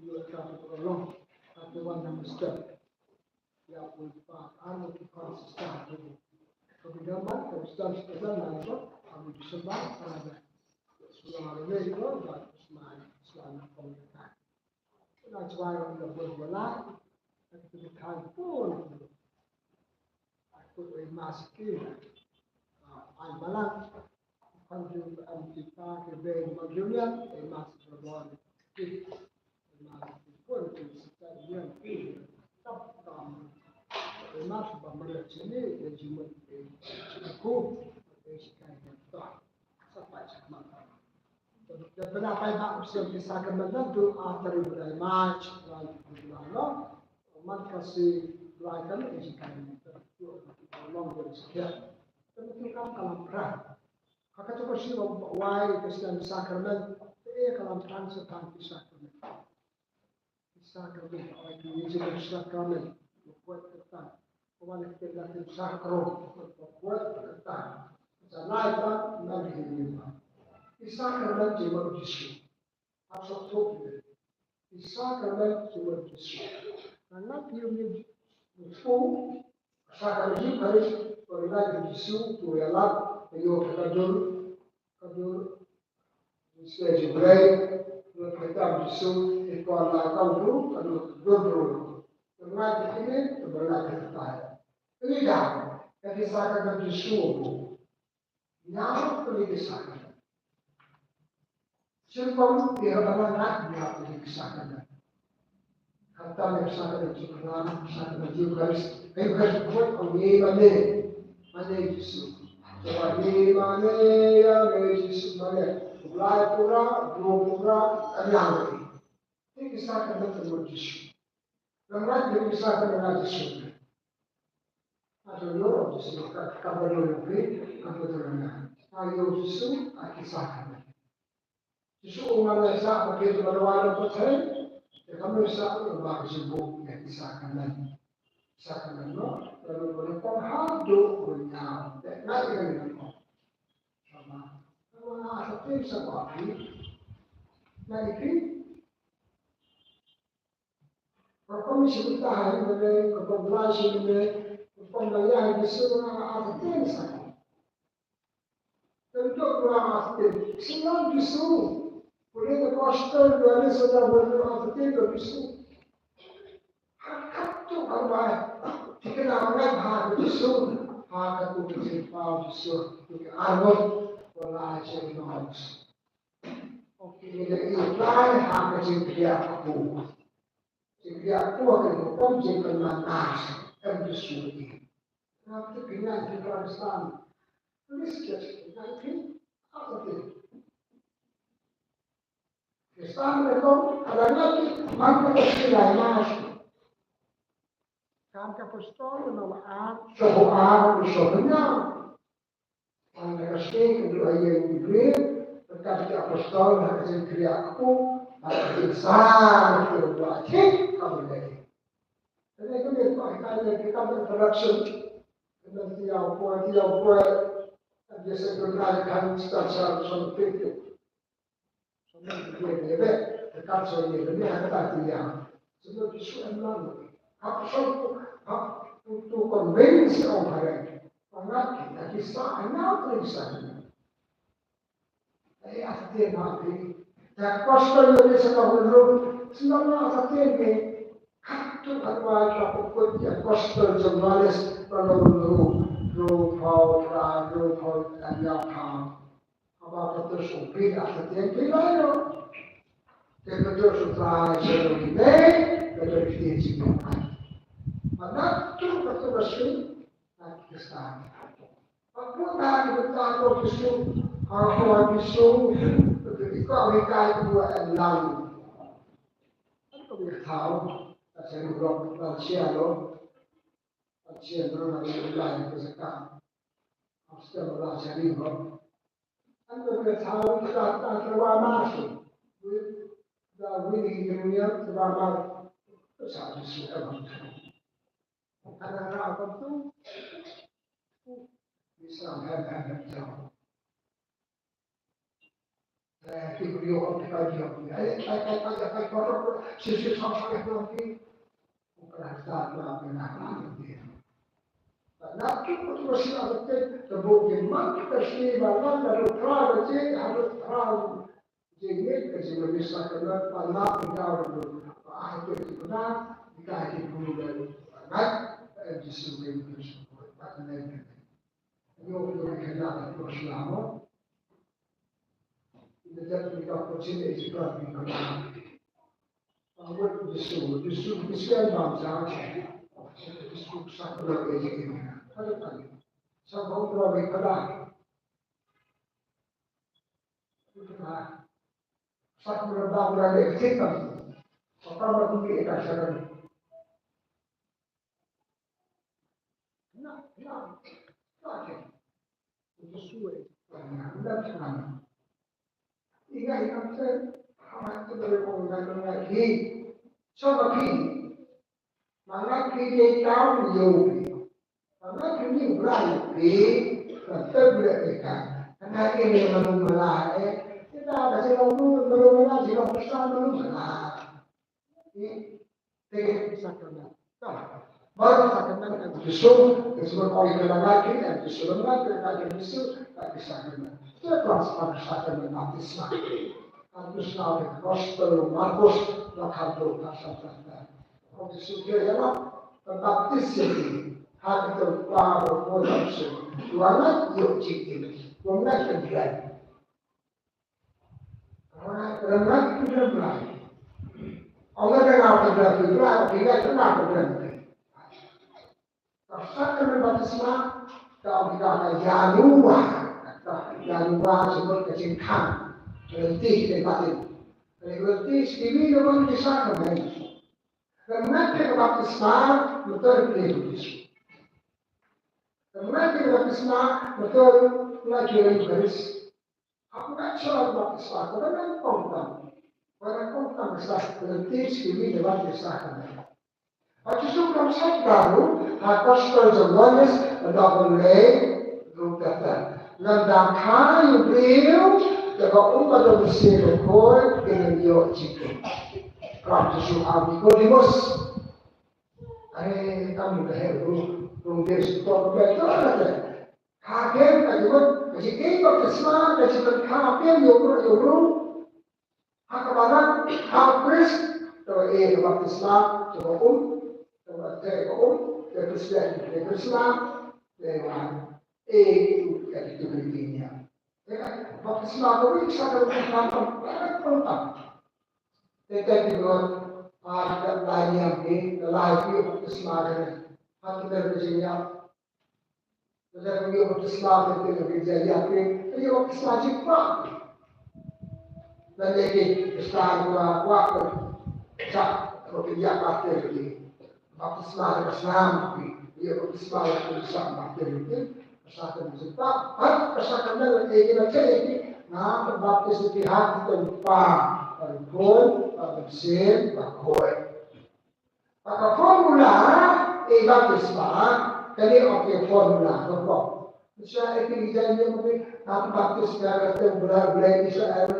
Ïa ka tu ka long ka tu wan na mesti. Ïa pun pa an tu pa sista tu. Ka bidang ba ka sista sista na tu ka bidang sembah ka ada. Sula le ko ba sma sula na kong ka. Na chwa ro na bun wala. Ka tu ka pun. Aku e maski. Ai malang. Kan ju am ti pa ke be ma ju ya e mas ke bon. E mas ke bon ke sita ya ke tap tam. E mas ba ma la chini e ju ma ke ku e shi kai ta. Sa pa cha ma. Da pena pai ba usiam ke sacrament tu a tari budai mach wan budai no. Man kasi budai kan e shi kai ta. Long ko shi kai. Kan tu kan kalam pra. Ka katu ka shi ba wai ka sdang sacrament, te ka lam tang sa tang ki sacrament. Ki sacrament, ai ki ni jin sacrament, ko kuat ka tang. Ko wala ki la ki sacro, ko kuat ka tang. Sa lai ta na ki ni ba. Ki sacrament ki ba ki shi. Hap sok thok ki. Ki sacrament ki mut Jisu. Nga ngat ïa u Jisu. Sacrament Eucharist, ko ngat ïa Jisu, ko ïa lap, ko ïa ka dur, ka dur. Jisu ju brei, ko ka tam Jisu, ko la ka dur, ka dur, dur, dur. Ko ngat ïa kine, ko ngat ïa kine. Ini dah, ka ki sacrament Jisu. Nyaw pynleit ïa ki sacrament. Sngewbha ïa ka bynrap nyaw pynleit ïa ki sacrament. Kata ïa ki sacrament, sacrament Eucharist. Eucharist buat ong ïa mane. Mane Jisu. Sngewbha ïa mane ïa me Jisu mane. Blai pura, dro pura, ka nyaw pynleit. Ïa ki sacrament buat Jisu. Ka ngat ïa ki sacrament Jisu. Ata ïoh Jisu ka, ka ba ïoh ïoh phi, ka ba ïoh ïoh. Ata ïoh Jisu, a ki sacrament. Jisu u ngan ïa sa, ba phi ba ïoh ïoh phi, te ka mut sa, ba ka Jisu bu, ïa ki sacrament. Sacrament no, ba ïoh ïoh phi, ha do ko nya, te ngai ka ni ko. Sama. Sama ata phi sa ba phi. Ngai phi. Ka pom shi ta ha ni ne, ka pom la shi ne, ka pom la ya ni su na a ka ten sa. Kan to la a ka ten. Sila Jisu. Pule ka pastor la ni sa da wala a ka ten ka Jisu. Ha ka to ka ba. Tikna ngai ha ka Jisu. Ha ka to ka Jisu. Ka arwah. Wala shi no. Okay, ïa ka lai ha ka jingkriah kpu. Jingkriah kpu ha ka jingkriah kpu jingkyrmen nas em Jisu ïa ki. Nga tu ki ngan ki Protestant. Please just ngan ki apa tu? Kristan ne ko ada ngan ki man ka jingkriah nas. Kan ka apostol na la ar. Shuh ar shuh nya. Wan ka state ka dei ïa u Ibrahim, ka apostol ha ka jingkriah kpu, ha ka jingsar ka dei ïa ka dei. Kane ka dei ka dei ka introduction. Kane ka dei ïa u poi, ïa u poi. Ka dei sa ka dei ka introduction. Sngewbha ïa ka, ka shu ïa ka, ka ta ïa. Sngewbha ki shu em lang. Ka shu, To, to convince ong phareng. Ong nga ki, nga ki sa, nga ki sa. Ai, a te ma ki. Ta kos to yo ni sa ka hulu. Sila ma a te ni. Kat tu kat wa ka pukut ya kos to jong Johannes, pa lo lo. Lo pau ra, lo pau an ya pau. Haba Petrus u phi da ka tieng phi lai lo. Te Petrus u trai sha u mei, Petrus u tieng sha u mei. Mana tu Petrus u na Kristan. Apa na kita ko Jisu, ha ko Jisu, ko ni kai ko en lang. Ko ni tau, ta sha ni lo, ta sha lo. Ta sha lo na ni lai ko sa ka. Hasta lo la sha ni lo. Ando ke thawi kita ta ke wa ma su. Wi da wi ni ke ni ya ke wa ma. Sa tu su ka ma. Ana ra ka tu. Bisa ha ha ha. Eh, ki ku yo ka ka yo. Ai ai ai ai ai ko ko. Si si sa sa ko ki. Ku ka sa la ke na na ni. Na ki ku tu si la ke te bu ke ma ki ka si ba la ka ru tra ba je ha ru tra. Jingmut ka jingmut sakramen, pynlap ïa ka ruh, ba ai ka jingmut, ïa ka jingmut, ba ngat, ba em Jisu ka jingmut, ba ka ngai ka. Ïoh ïoh ka la ka ko shlamo. Ïa ka jingmut ka ko jingmut ïa ka jingmut. Ba wet Jisu, Jisu, Jisu ïa ba sa, Jisu sakramen ïa ka jingmut. Ka ka. Sa ba ïa ka. Sa ku ramba ku ramba ïa ka sitbang. Papa ma ku ïa ka sitbang. Na, na, na ke. Ku suwe. Na, na, na. Ingat, ingat, saya. Amat tu dari orang lain lagi. Coba ki. Mana ki dia tahu yo. Ka nga kynnoh u Blei ïa phi, ka tep leh ïa ka. Ka nga kynnoh ïa malu mala eh. Kita ka jong malu mala, jong Khristan malu mala. Ïa, te ka sakramen. Baroh sakramen em Jisu, ka sumar oi ka la ngai ki, em Jisu la ngai ka, ka Jisu, ka ki sakramen. Te transfer sakramen baptisma. Ka Jisu ka gospel Markus, la ka do ka sa ka. Ong Jisu ïa la, pynbaptis ïa ki ha ka kyrteng u Kpa bad u Khun bad u Mynsiem. Wan ïoh jingim. Wan ïoh jingim. Wan ïoh jingim. Ong ka nga pynbaptis ïa ki, ong ka nga pynbaptis ïa ki. Ka sakramen baptisma ka ong ka ïanuwa. Ka ïanuwa symbols ka jingkhang. Ka lynti ka jingbatin. Ka lynti sha kiwei na ki sakramen. Ka ngat ka baptisma, betul ka lynti. Ka ngat ka baptisma, betul na ki Eucharist. Haba ngat sha ka baptisma, ka nang kongkam. Ka nang kongkam ka sa ka lynti sha kiwei na ki sakramen. Bad Jisu u la sait baroh ha ka gospel jong u Ïoannis, hynda u la leit ruh kata. Lada kha ïa u briew, da ka um bad ka mynsiem bakhuid, kin ïoh jingim. Kata Jisu u ong ïa Nikodemus. Ai, kam da her ruh, ruh Jisu u ong ïa Nikodemus. Ka kem ka jingmut, ka jingim baptisma, ka jingpynkha pyrshah ïa u briew, ïa u briew. Ha kaba nang, ha u Khrist, te ba ïoh ka baptisma, te ba um, te ba ïoh ka um, te Khrist, te Khrist, te ba ïoh ka baptisma, ka baptisma, ka baptisma, ka baptisma, ka baptisma. Te te ki brot, ha ka lai niam ki, ka lai ki baptisma ka ne. Ha ki ber ka jingïap. Lada ka ïoh baptisma ka te ka ïa ka te, ka ïoh baptisma jingkwah. Lada ki Khristan kwah kwah ka chak ka ïa ka te ki baptisma ka snam ki, ïoh baptisma ka snam ki. Ka sa ka jingkwah, ha ka sa ka na ka te ki na te ki, na ka baptis ki ha ka te pa, ka Khun, ka Mynsiem Bakhuid. Ka formula, e baptisma, kane o ke formula, ko ko. Sha e ki jan ye mo ke, ka baptisma ka te bula bula Israel,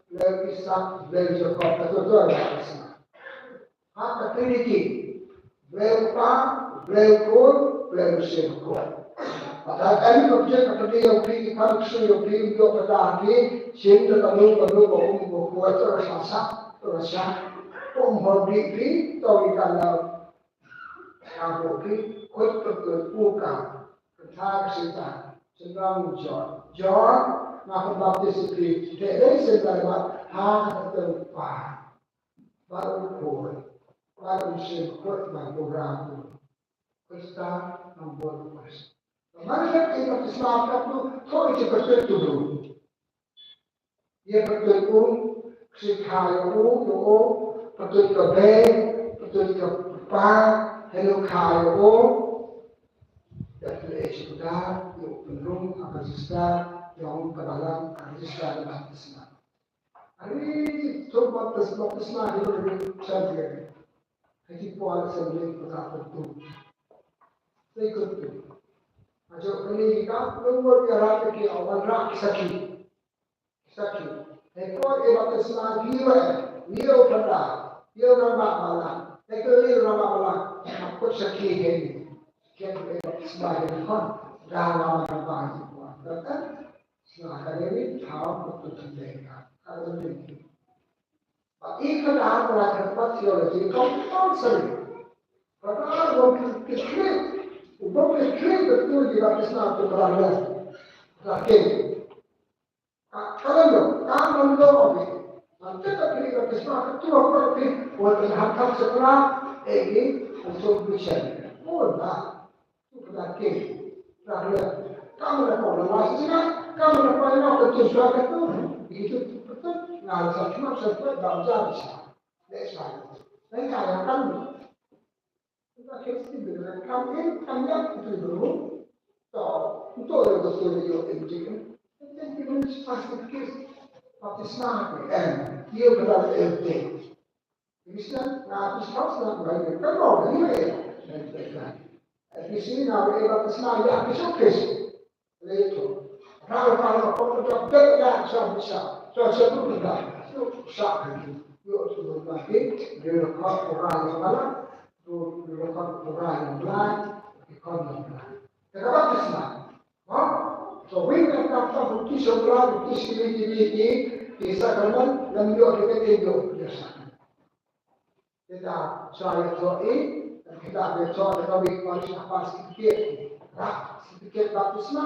bula Isak, bula Jakob, ka to to baptisma. Ha ka Trinity, bula Kpa, Blei u Khun, Blei u Mynsiem Bakhuid. Bad haba ngi pynjah ka pynjah ïa u Blei, ki pan ksu ïa u Blei, ïoh pyndah ki, shisien da kano kano ba um bakhuid, to sa sa, to sa sa. Ba um hoi Blei, Blei, to ngi kan ïa. Ka ba u Blei, khuid pyntud u ka. Kynthai ka Satan, shynrang u John. John, nga pynbaptis ïa phi, te dei shisien da ba, ha ka kyrteng u Kpa. Bad u Khun, bad u Mynsiem Bakhuid, bad u Ram u Khrista, nang bun u Khrist. Namar kata ïa ka baptisma ka tu, to ïa ka pyntud tu. Ïa ka pyntud u, ka shim ka ïa u, ïa u, pyntud ka bei, pyntud ka pa, hynrei ka ïa u. Ïa ka leh sha ka da, ïa u pynrung ha ka register, ïa u ka balang ha ka register baptisma. Ari, to baptis, baptisma hi ri sha ri. Hei por sa ri ko ta tu. Sei ko tu. Ajo kani ka nungor ya rat ki awan rak saki. Saki. Hei por e baptisma hi ri. Ni o panda. Ni o rama bala. Hei ko ni rama bala. Ko saki hei. Ke e baptisma hi kon. Da rama bala. Sila ka dei ni thaw ka tu tang dei ka. Ka dei ni. Ba i ka da ka la ka pa theology compulsory. Ka da won ka kri. U bom ka kri ka tu di baptisma tu ka la. Ka ke. Ka ka la lo, ka la lo ni. Ante ka kri baptisma ka tu ka kri. Won ka han ka sekra. E ni, so bichar. Won da. Ka la ke, ka la, ka la ko la la sina, ka la ko la ko tu sa ka tu, itu tu tu, na sa cuma sa tu da ja sa. Le sa. Lain ka ya kan. Ka ke si de kan in kan ya tu tu. To, to le ko so yo en ji. Kan ti men pas ke baptisma ke en. Yo ka la el te. Kristen na Kristus na Bible kan lo ni le. Kristen na Bible baptisma ïa Jisu Krist. Le to. Ra ra ra ko ko ko de ya sa bisa. So so tu da. Yo sa ni. Yo so ba ki. Yo ko ko ra ya bala. Yo ko ko ra ya bala. Ko na bala. Ka baptisma. Ha? So wi ka ka ka ki so bala ki si ni ni ni. Ki sakramen lam yo ki ke yo. Yo sa. Kita sa ïathoh i, kita ïathoh da kawei ka certificate. Rah certificate baptisma,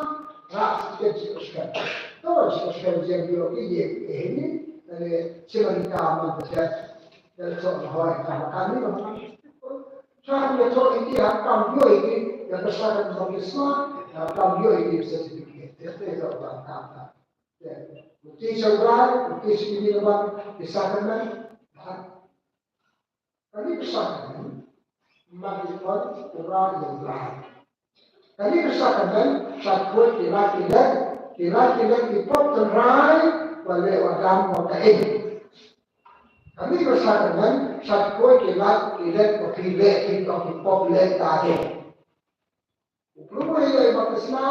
rah certificate Jisu Khrist. To Jisu Khrist jeng ïoh i ye eh ni, lane sima ni ka man da jat. Da ïathoh da hoi ka makan ni ka makan. Sa ïathoh i ki ha kam ïoh i ki, ïa ka sakramen baptisma, ha kam ïoh i ki certificate. Ïa te ïathoh ba ka ka. Ïa. Uti sa urai, uti sini lebat, ki sakramen, ha. Kane ka sakramen, ma ki khot u Trai u Blei. Kane ka sakramen, sa khuid ki lad ki leh, ki lad ki leh ki pop tynrai, ba leh u Adam bad u Kain. Kane ka sakramen, sa khuid ki lad ki leh ba phi leh, phi pop, phi pop leh ta de. U Blei u ïa baptisma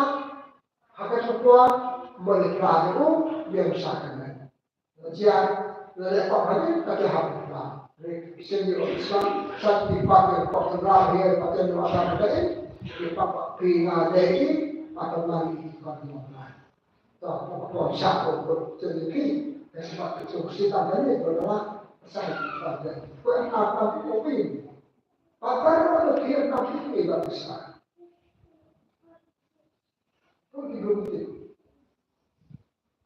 ha ka thukwa, mo le pra de u ïa u sakramen. Jia le le pop ha de ka te ha pra. Re sien ïa baptisma, sa ki pa ke pop ra ïa pa te no ata ka de. Ki pa pa pi na de ki, ata na ni ki pa no na. To, to, to, sa ko ko te ni ki. Ke sa ki to si ta de ni ko na. Sa ki pa de. Ko a a ko pi. Pa pa no ki na ki baptisma. Pun ki group ti.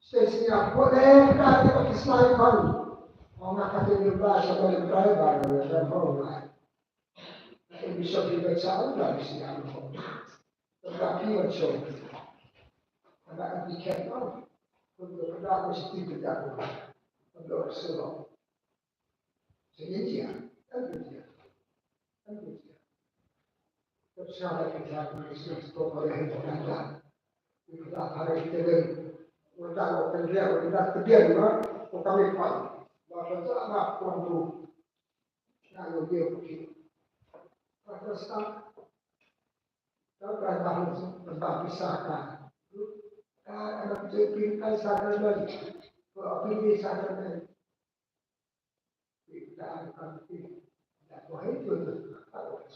Stay sini aku deh ka te baptisma i kon. Ong ka te ni ba sa ba le driver le driver ho ba. Ka te bishop di ba sa ba di sini aku. Ka pi wa cho. Ka ba di ken ko. Pun ka da ko siti ka da ko. Ka da ko selo. Sini dia. Kan dia. Kan dia. Ka shah da ka jaka ka shah sto ka le hin ka da. Ka da ka le ka le. Ka da ka le ka da ka le ma. Ka ka me pa. Ba ka da ma ko ko. Na yo ye ko ki. Ka ka sa. Ka ka da ka ba ka sa ka. Ka ka ka sa ka ba. Ka ka sa ka ba. Kita akan mati. Tidak boleh itu. Harus.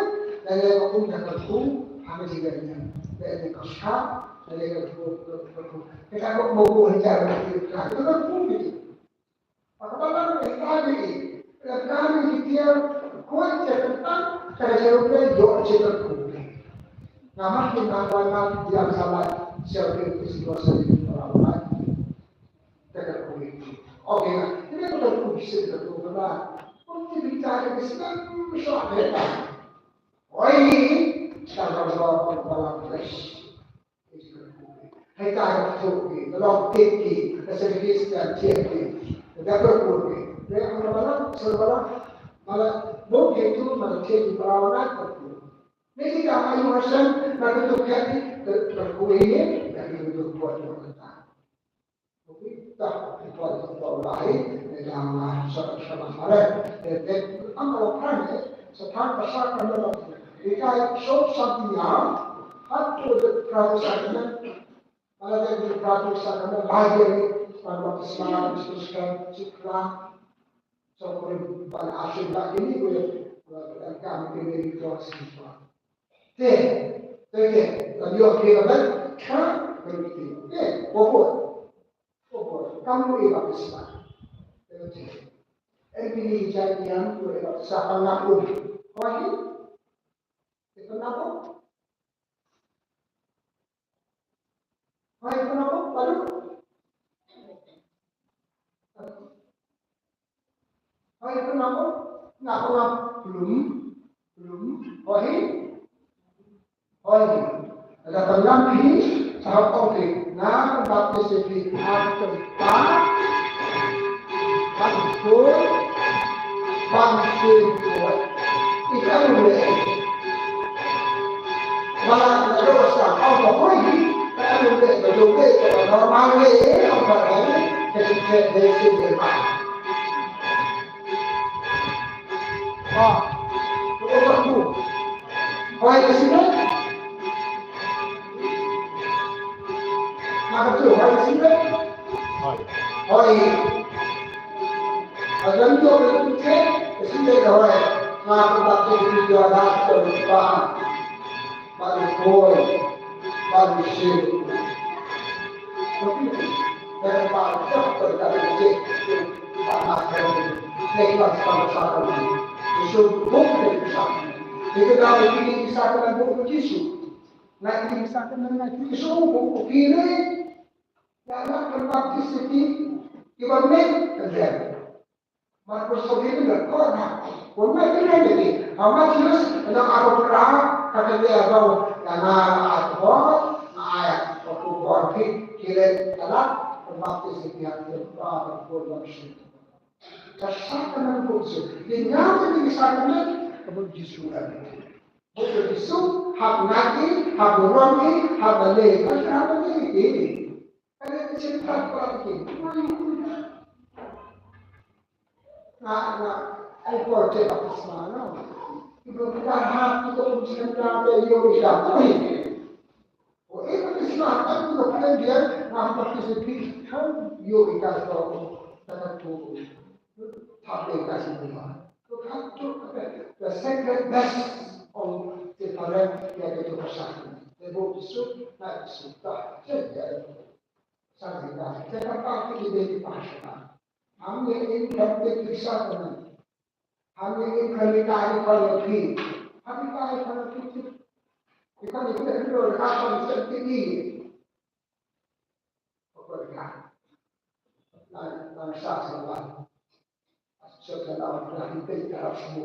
lane ka um da ka kyrkhu ha ka jingïaid lane ka shah lane ka kyrkhu, ka kyrkhu. Ka kyrkhu mo ko ha ka jingïaid ka kyrkhu. Ka balang ka ita ni i ka kani ki tiar ko i tiar ka ta ka jingïaid ka kyrkhu. Namar ki nang wan nang diam salat sel ke situasi ni orang lain. Ka kyrkhu. Okay, ini ka kyrkhu bishar ka kyrkhu ba. Pun ti bita ka bishar ka bishar ka. Oi, sekarang kalau orang English. Hai ta ka kyrkhu ki, ka long tip ki, ka service ka tip ki. Ka kyrkhu ki. Re ang ka balang, sel balang. Mala, bo ki tu, mala tip ki balang na kyrkhu. Ni ki ka ayu hasan, na ka tu ka ki, ka kyrkhu ni, na ki tu buat buat ka ta. Tapi tak buat buat lain, ni dah ma sa sa ma mala. Ni ni ang ka long kan ni, sa tang ka sa ka na. Ni ka show something yang, hat tu the private sacrament. Ala de private sacrament, lai de, private sacrament, Christian, Sikh, so ko ba la asu ba ini ko, ka ni ko si. Te, te, te, la yo ke la ba, ka, ka ni te. Te, ko ko. Ko ko. Kam ko i ba Islam. Te, te. Eri ni jai yang ko i ba sa pa na ko. Ko hi. Ïa pynlong. Hoi, ïa pynlong, baru. Hoi, ïa pynlong, nga pynlong, plum, plum, hoi. Hoi. Lada pynlong hi, sa ong te, nga baptis ïa phi ha ka kyrteng Kpa, bad ka Khun, bad ka Mynsiem Bakhuid. Ïa ka lum leh. Ba la dei sa ong ka hoi hi, ka lum leh, ka lum leh, ka normal leh, ong ka leh, ka lum leh, leh, leh, leh. Ah, ka lum leh. Hoi, ka sini. Nga kata, hoi, ka sini. Hoi. Hoi. Ka jan tu ka tu che, ka sini ka hoi. Nga kata tu ka tu da tu pa. Ba ni hoi. Ba ni sini. Ka tu ka pa tu ka tu che. Ba na ka tu. Ka tu ka sa ka tu. Ka tu ka tu ka sa. Ka tu ka tu ka sa ka tu. Nga ïohi sa ka nang ïohi shuh, ko phi re. Ïa la kan baptis ïa ki, ki ban mih ka lem. Markos ka bynta ka kor ha. Ko mih ka lem ïa ki. Ha Mathaios ka nang arphew phra, ka kynnoh ïa nga, ïa nga la ai ka bor, nga ai ïa ka bor phi, ki leh ka la kan baptis ïa ki ha ka kyrteng Kpa bad ka Khun bad ka Mynsiem. Ka sakrament ka bun suk. Ïa nga ka dei ka sakrament ka bun Jisu ka dei. Bun Jisu, hap ngat ïa, hap burom ïa, hap balei, hap balei ïa. Ka dei ka shisha ka dei. Nga, nga, ai por te baptisma, no. Ibu kita hap kita ujian kita, ïa, ïa, ïa. O, eh, baptisma, kan tu ka plan dia, nga baptis ïa phi, kan, ïoh ïa ka, ka, ka, ka, tu. Thap ïa ka shisha. Tu kan tu, ka, the sacred best of the Father, ïa ka tu ka sha. Te bu Jisu, na Jisu, ta, te, te, sa ïa ka, te ka pa ki de ki pa sha. Ham ïa in kan te ki sa ka na. Hynrei in kane ka dei ka ïa phi. Hynrei ka dei ka ïa phi. Ïa kane ka dei ka ïa phi. Ka dei ka. Lan, lan sa sa lan. Sa sa lan, lan phi ka ïa phi.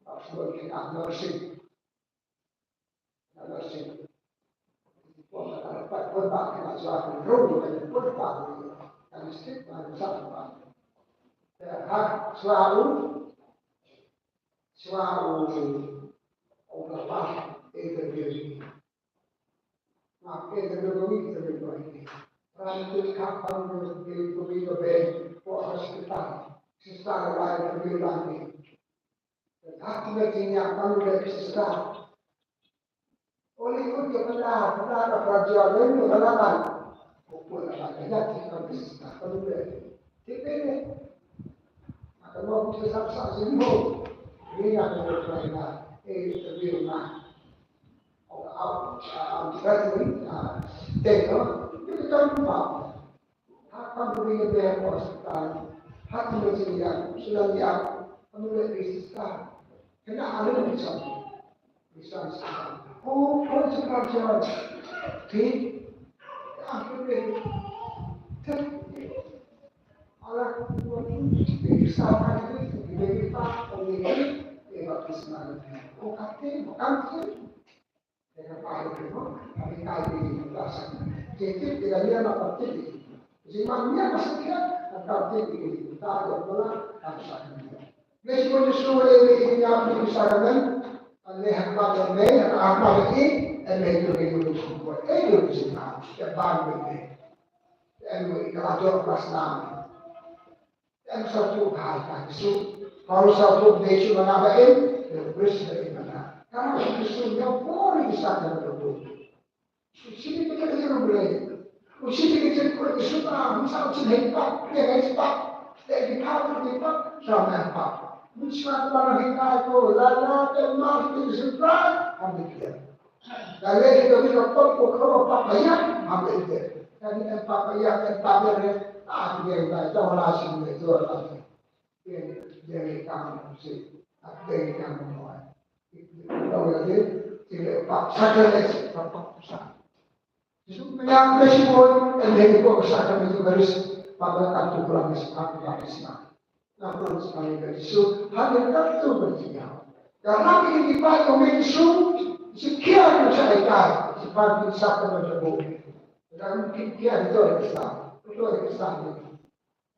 Ka ïa phi ka ïa phi. Sister, why do you love me? That meeting ya kan udah sister. Oli un ke pala, pala ka praja, lain tu pala kan. Ko pun lah kan, ya, sister, kan udah. Tipe ni. Maka mau kita sab-sab sini ho. Ini yang kita pernah, eh, interview na. Au, au, au, au, au, tengok. Kita kan lupa. Ha kam tu ïa beh ko hospital. Ha tu ïa sila ïa. Kam ïa beh sister. Kena ada ni sam. Bisa sister. Oh, oh, sister John. Ti. Ah, tu beh. Ala, sister kan tu, beh pa, oh, ni. Eh, baptisma. Oh, kate, bukan tu. Em sawtu bha ïa ka Jisu. Ka ruh sawtu dei shu manga ba im, dei bris ba im manga. Ka ruh Jisu ïa bor ïa ki sa ka ruh. U shi dei ka jingkyrkhu Blei. U shi dei ka jingkyrkhu Jisu ba hum sa u jinghikai pap, dei ka hikai pap. Dei ki pap, dei ki pap, sa ma pap. Mun sha ba hikai ko la la te ma ki jingkyrkhu, am dei ki. Ka leh ïa ka pop ko ka pop ka ïap, ha pop ïa. Ka leh ïa pop ka ïap, ïa pop ïa. Ah, ïa ka jong la sing le jor la. Ïa, ïa ka kam sih. Ah, ïa ka kam mo. Ïa, ïa, ïa, ïa, pap, sacrilege, pap, pap, pap. Jisu, ïa, ïa, Jisu, ïa, ïa, ïa, pap, sacrilege, Eucharist, pap, pap, pap, pap, pap, pap, pap. Nga pynlong sha ïa ka Jisu, ha ïa ka tu ba ji ïa. Ka ram ïa ki paid kum ïa Jisu, shi khia ki sha ai kai, shi paid ki sha ka ba jabu. Ka ram ki khia ki to ïa ki sa, ki to ïa ki sa ni.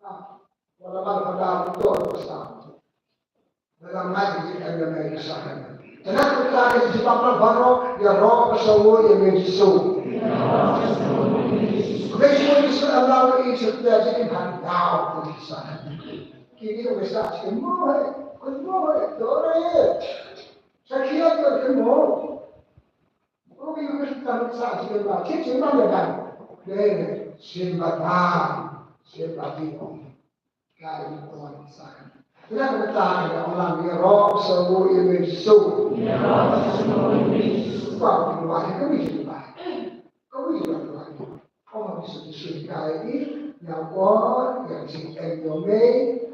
Ha, wala ba ka da ki to ïa ki sa. Ba ram ngai ki em ïa ngai ki sa ka ni. Tena ka ta ki ji ba ba ba ro, ïa ro ka sa wo ïa me Jisu. Me Jisu Jisu Allah ïa ki sa ïa ki ha ki da ki sa. Ki ni ka sa ki mo hai, ki mo hai, to re. Sa ki ïa ki mo. Ko ki ka sa sa ki ba, ki ki ba ïa ba. Dei, shin ba ba, shin ba bi. Ka i ko sa. Ïa ka ta ka ïa Allah ïa ro sa wo ïa me Jisu. Ba ki wa ka mi ji ba. Ka mi ji ba. Ko Jisu Jisu ka i ïa ko ïa ji en yo me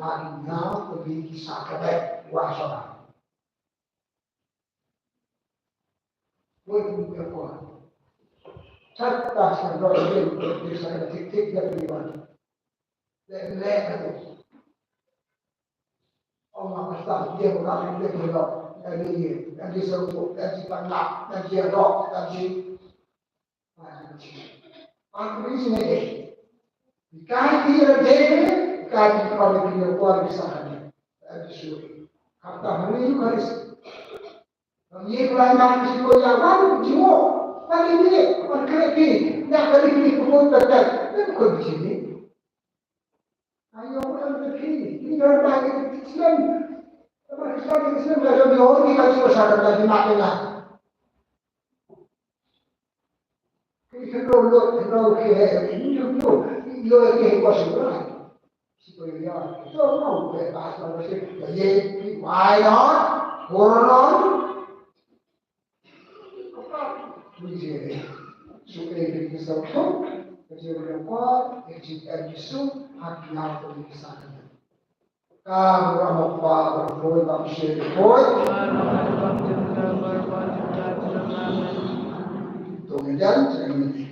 ha ki na ko bi ki sa ka ba. Wa sa ba. Woi, kum ïa ko. Chat ta sa ro ïa, ïa sa ka tik tik ïa pi wan. Le, le ka tu. Ong ma ka sa, ïa ko ka tik tik ïa lo. Ïa ni, ïa ni sa ko, ïa ni pa na, ïa ni ro, ïa ni. Ïa ni. Ong ko ni sini. Kai ti ra de, kai ti pa ni pi ïa ko ri sa ka ni. Ïa ni su. Kata hari Eucharist. Ngi kloi ma ngi shu ïa wan jiwo. Wan ïa ngi, wan kre phi. Ïa ka ri phi pukul petet. Ïa pukul biji ni. Ayo, wan kre phi. Ngi wan ba ngi Islam. Wan Islam, ngi Islam, ka jom ïa ngi ka jiwo sa ka jimat ïa nga. Ki kynnoh lut, kynnoh ki heh, ki kynnoh, ki ïoh ki heh ko shu rai. Shu ko ïoh, so no, ke ba sa ba shi, ba ye, ki wai no, kor no. Ko pa, ni je, shu ke ki ki sa ko, ke je ko, ke je ko, ke je ko, ha ki na ko ki sa ko. Ka Abraham pa, Abraham pa, Abraham pa. Tong jan, jangan ni.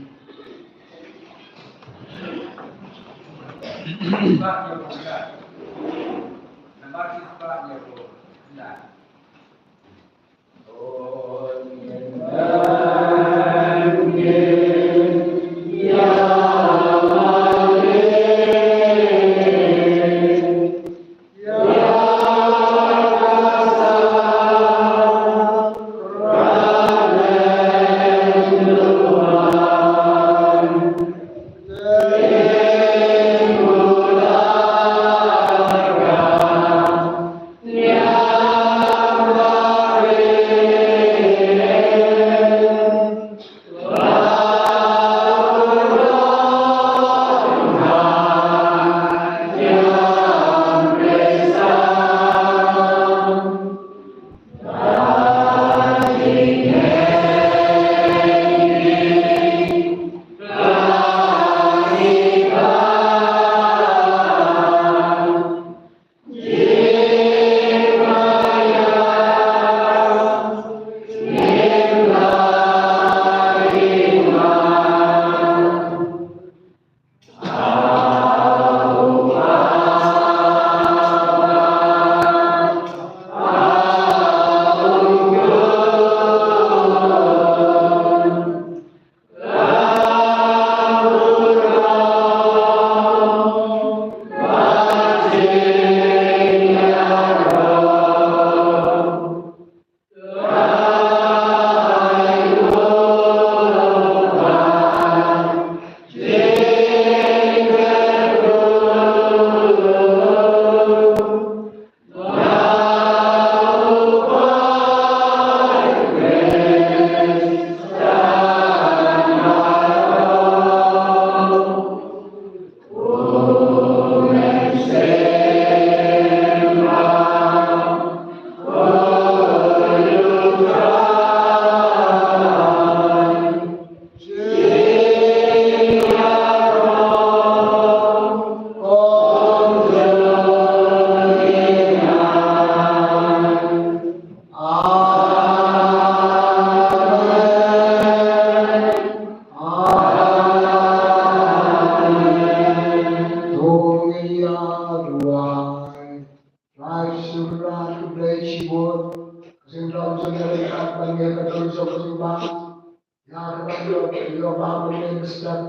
Ïa ba mynne ka step,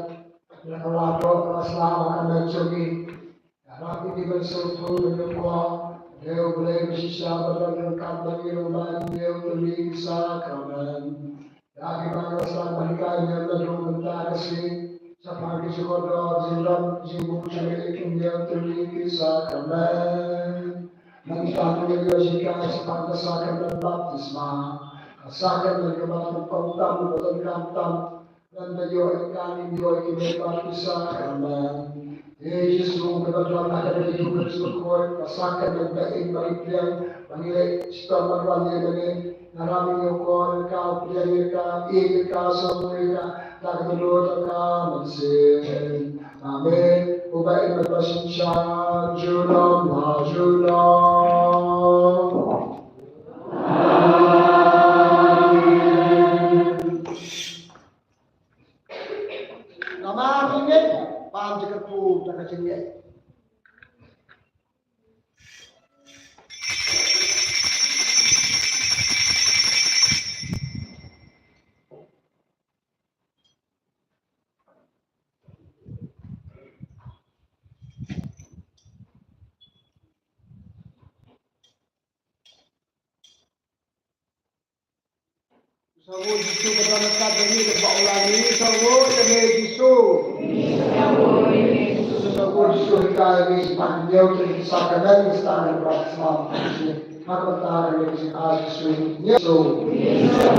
ïa ka la doh ka la sla ha ka met jong ngi. Ïa ba ngi ban sngewthuh ban ïakob, ïa U Blei ba shisha ba don ryngkat bad ngi ruh ban ïa u tylli ki sakramen. Ïa ki ba la sla ban hikai ïa ka jong bynta ka sngi, shaphang ki jingkordor, jingrem, jingbun, jingïeit, ïa u tylli ki sakramen. Nangta ngi ïa ka jinghikai shaphang ka sakramen baptisma, ka sakramen kaba tam tam, kaba donkam tam, Ngan da ïoh ïa ka, ngin ïoh ïa ki mei bad ki sakramen. Ïa Jisu kaba don ha ka ri jong ka Jisu Khrist, ka sakramen ba im ba ri pliang, ba ngi leh shitom bad wan ïa ka ngi. Nga ram ïa ka, ïa ka, pliang ïa ka, im ïa ka, sngewbha ïa ka, da ka dohnud jong ka mynsiem. Amen. Uba im bad ba synshar junom la junom. Amen. Namar ïa ngi, pan jingkyrkhu da ka jingngeit. Sngewbha Jisu ka don ryngkat bad ngi, da ba u la ngi sngewbha ïa me Jisu. Sngewbha Jisu hikai ïa ngi shaphang ki hynñiew tylli ki sakramen, ngi sdang ïa ka baptisma. Ha ka bynta ka ri ka jingaiñ Jisu. Jisu. Ngi sdang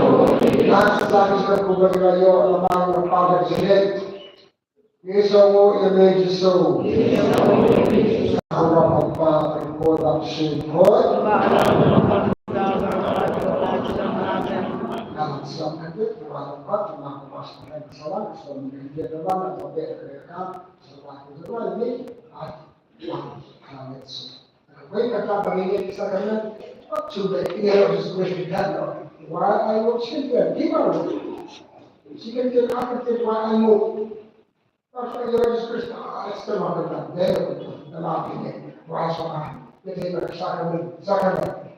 ïa ka baptisma, ngi la ïoh namar ka baptisma. Ngi sngewbha ïa me Jisu. Ha u Kpa bad u Khun bad u Kpa Bakhraw. Wei kata ba ngi ngeit sa kane, what should the ear of this question be done, Lord? Why I would sit there? Give her. She can take, I can take why I move. Pastor Yesus Kristus, ah, external kita, dia itu, dalam ini, bahasa, jadi, sakramen, sakramen.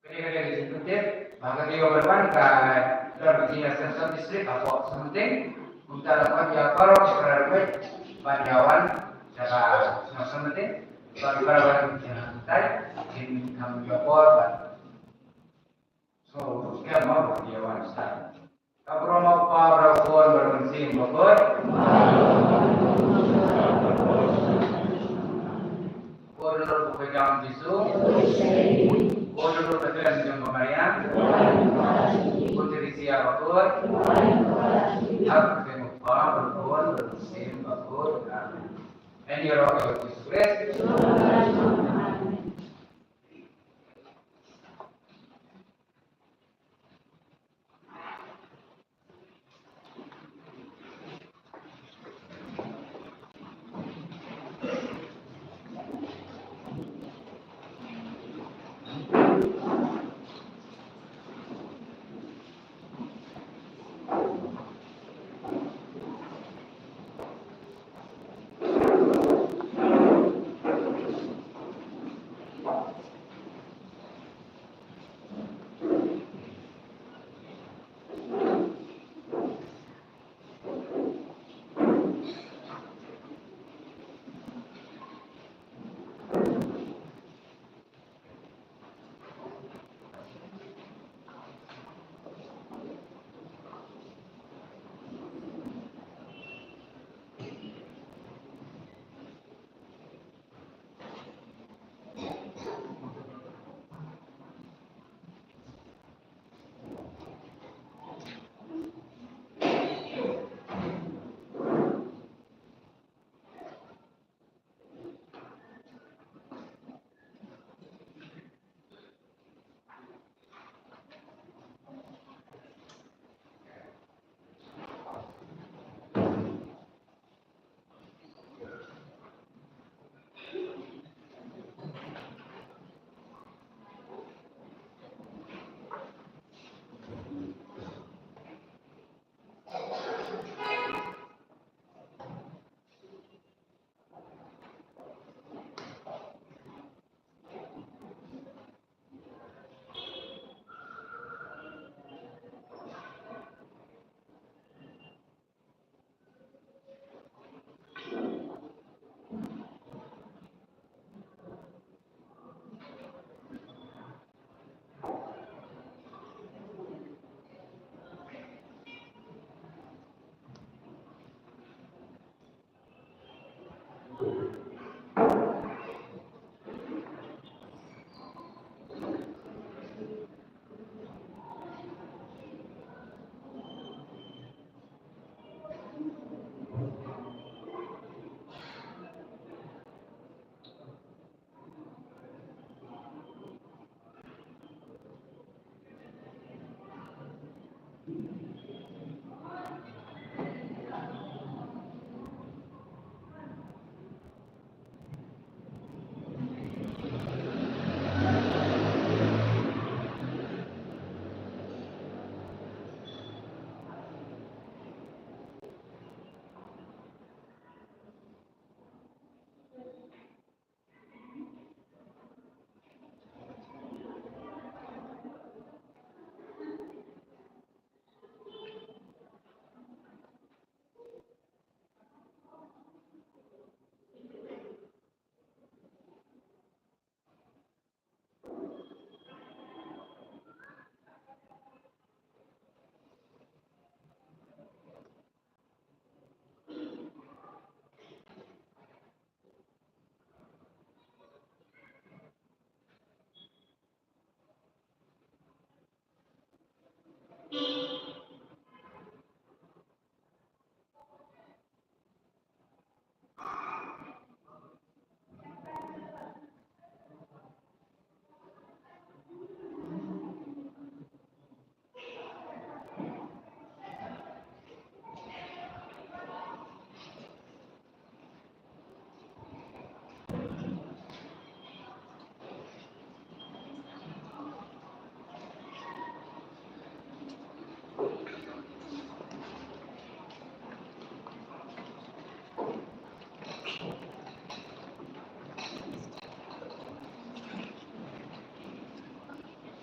Kane ka dei ka jingpyntip ba ka dei ka ban wan ka dei ka jingïaseng district hapoh Sengmynting. Kumta la ka ïa paralok sha ka rai ban ïa wan sha ka shnong Sengmynting. Ba ki paralok kin ïa tai kin kham ïa por ba. So, ka ma ba ïa wan sha. Ka burom u Kpa, bad u Khun, bad u Mynsiem Bakhuid. Ko don ruh u kyrdan Jisu. Ko don ruh ka kyrdan jong ka Maria. Ko Theresia Bakhuid. Ha ka kyrdan u Kpa, bad u Khun, bad u Mynsiem Bakhuid. Amen. Ngan ïaroh ïa u Jisu Khrist.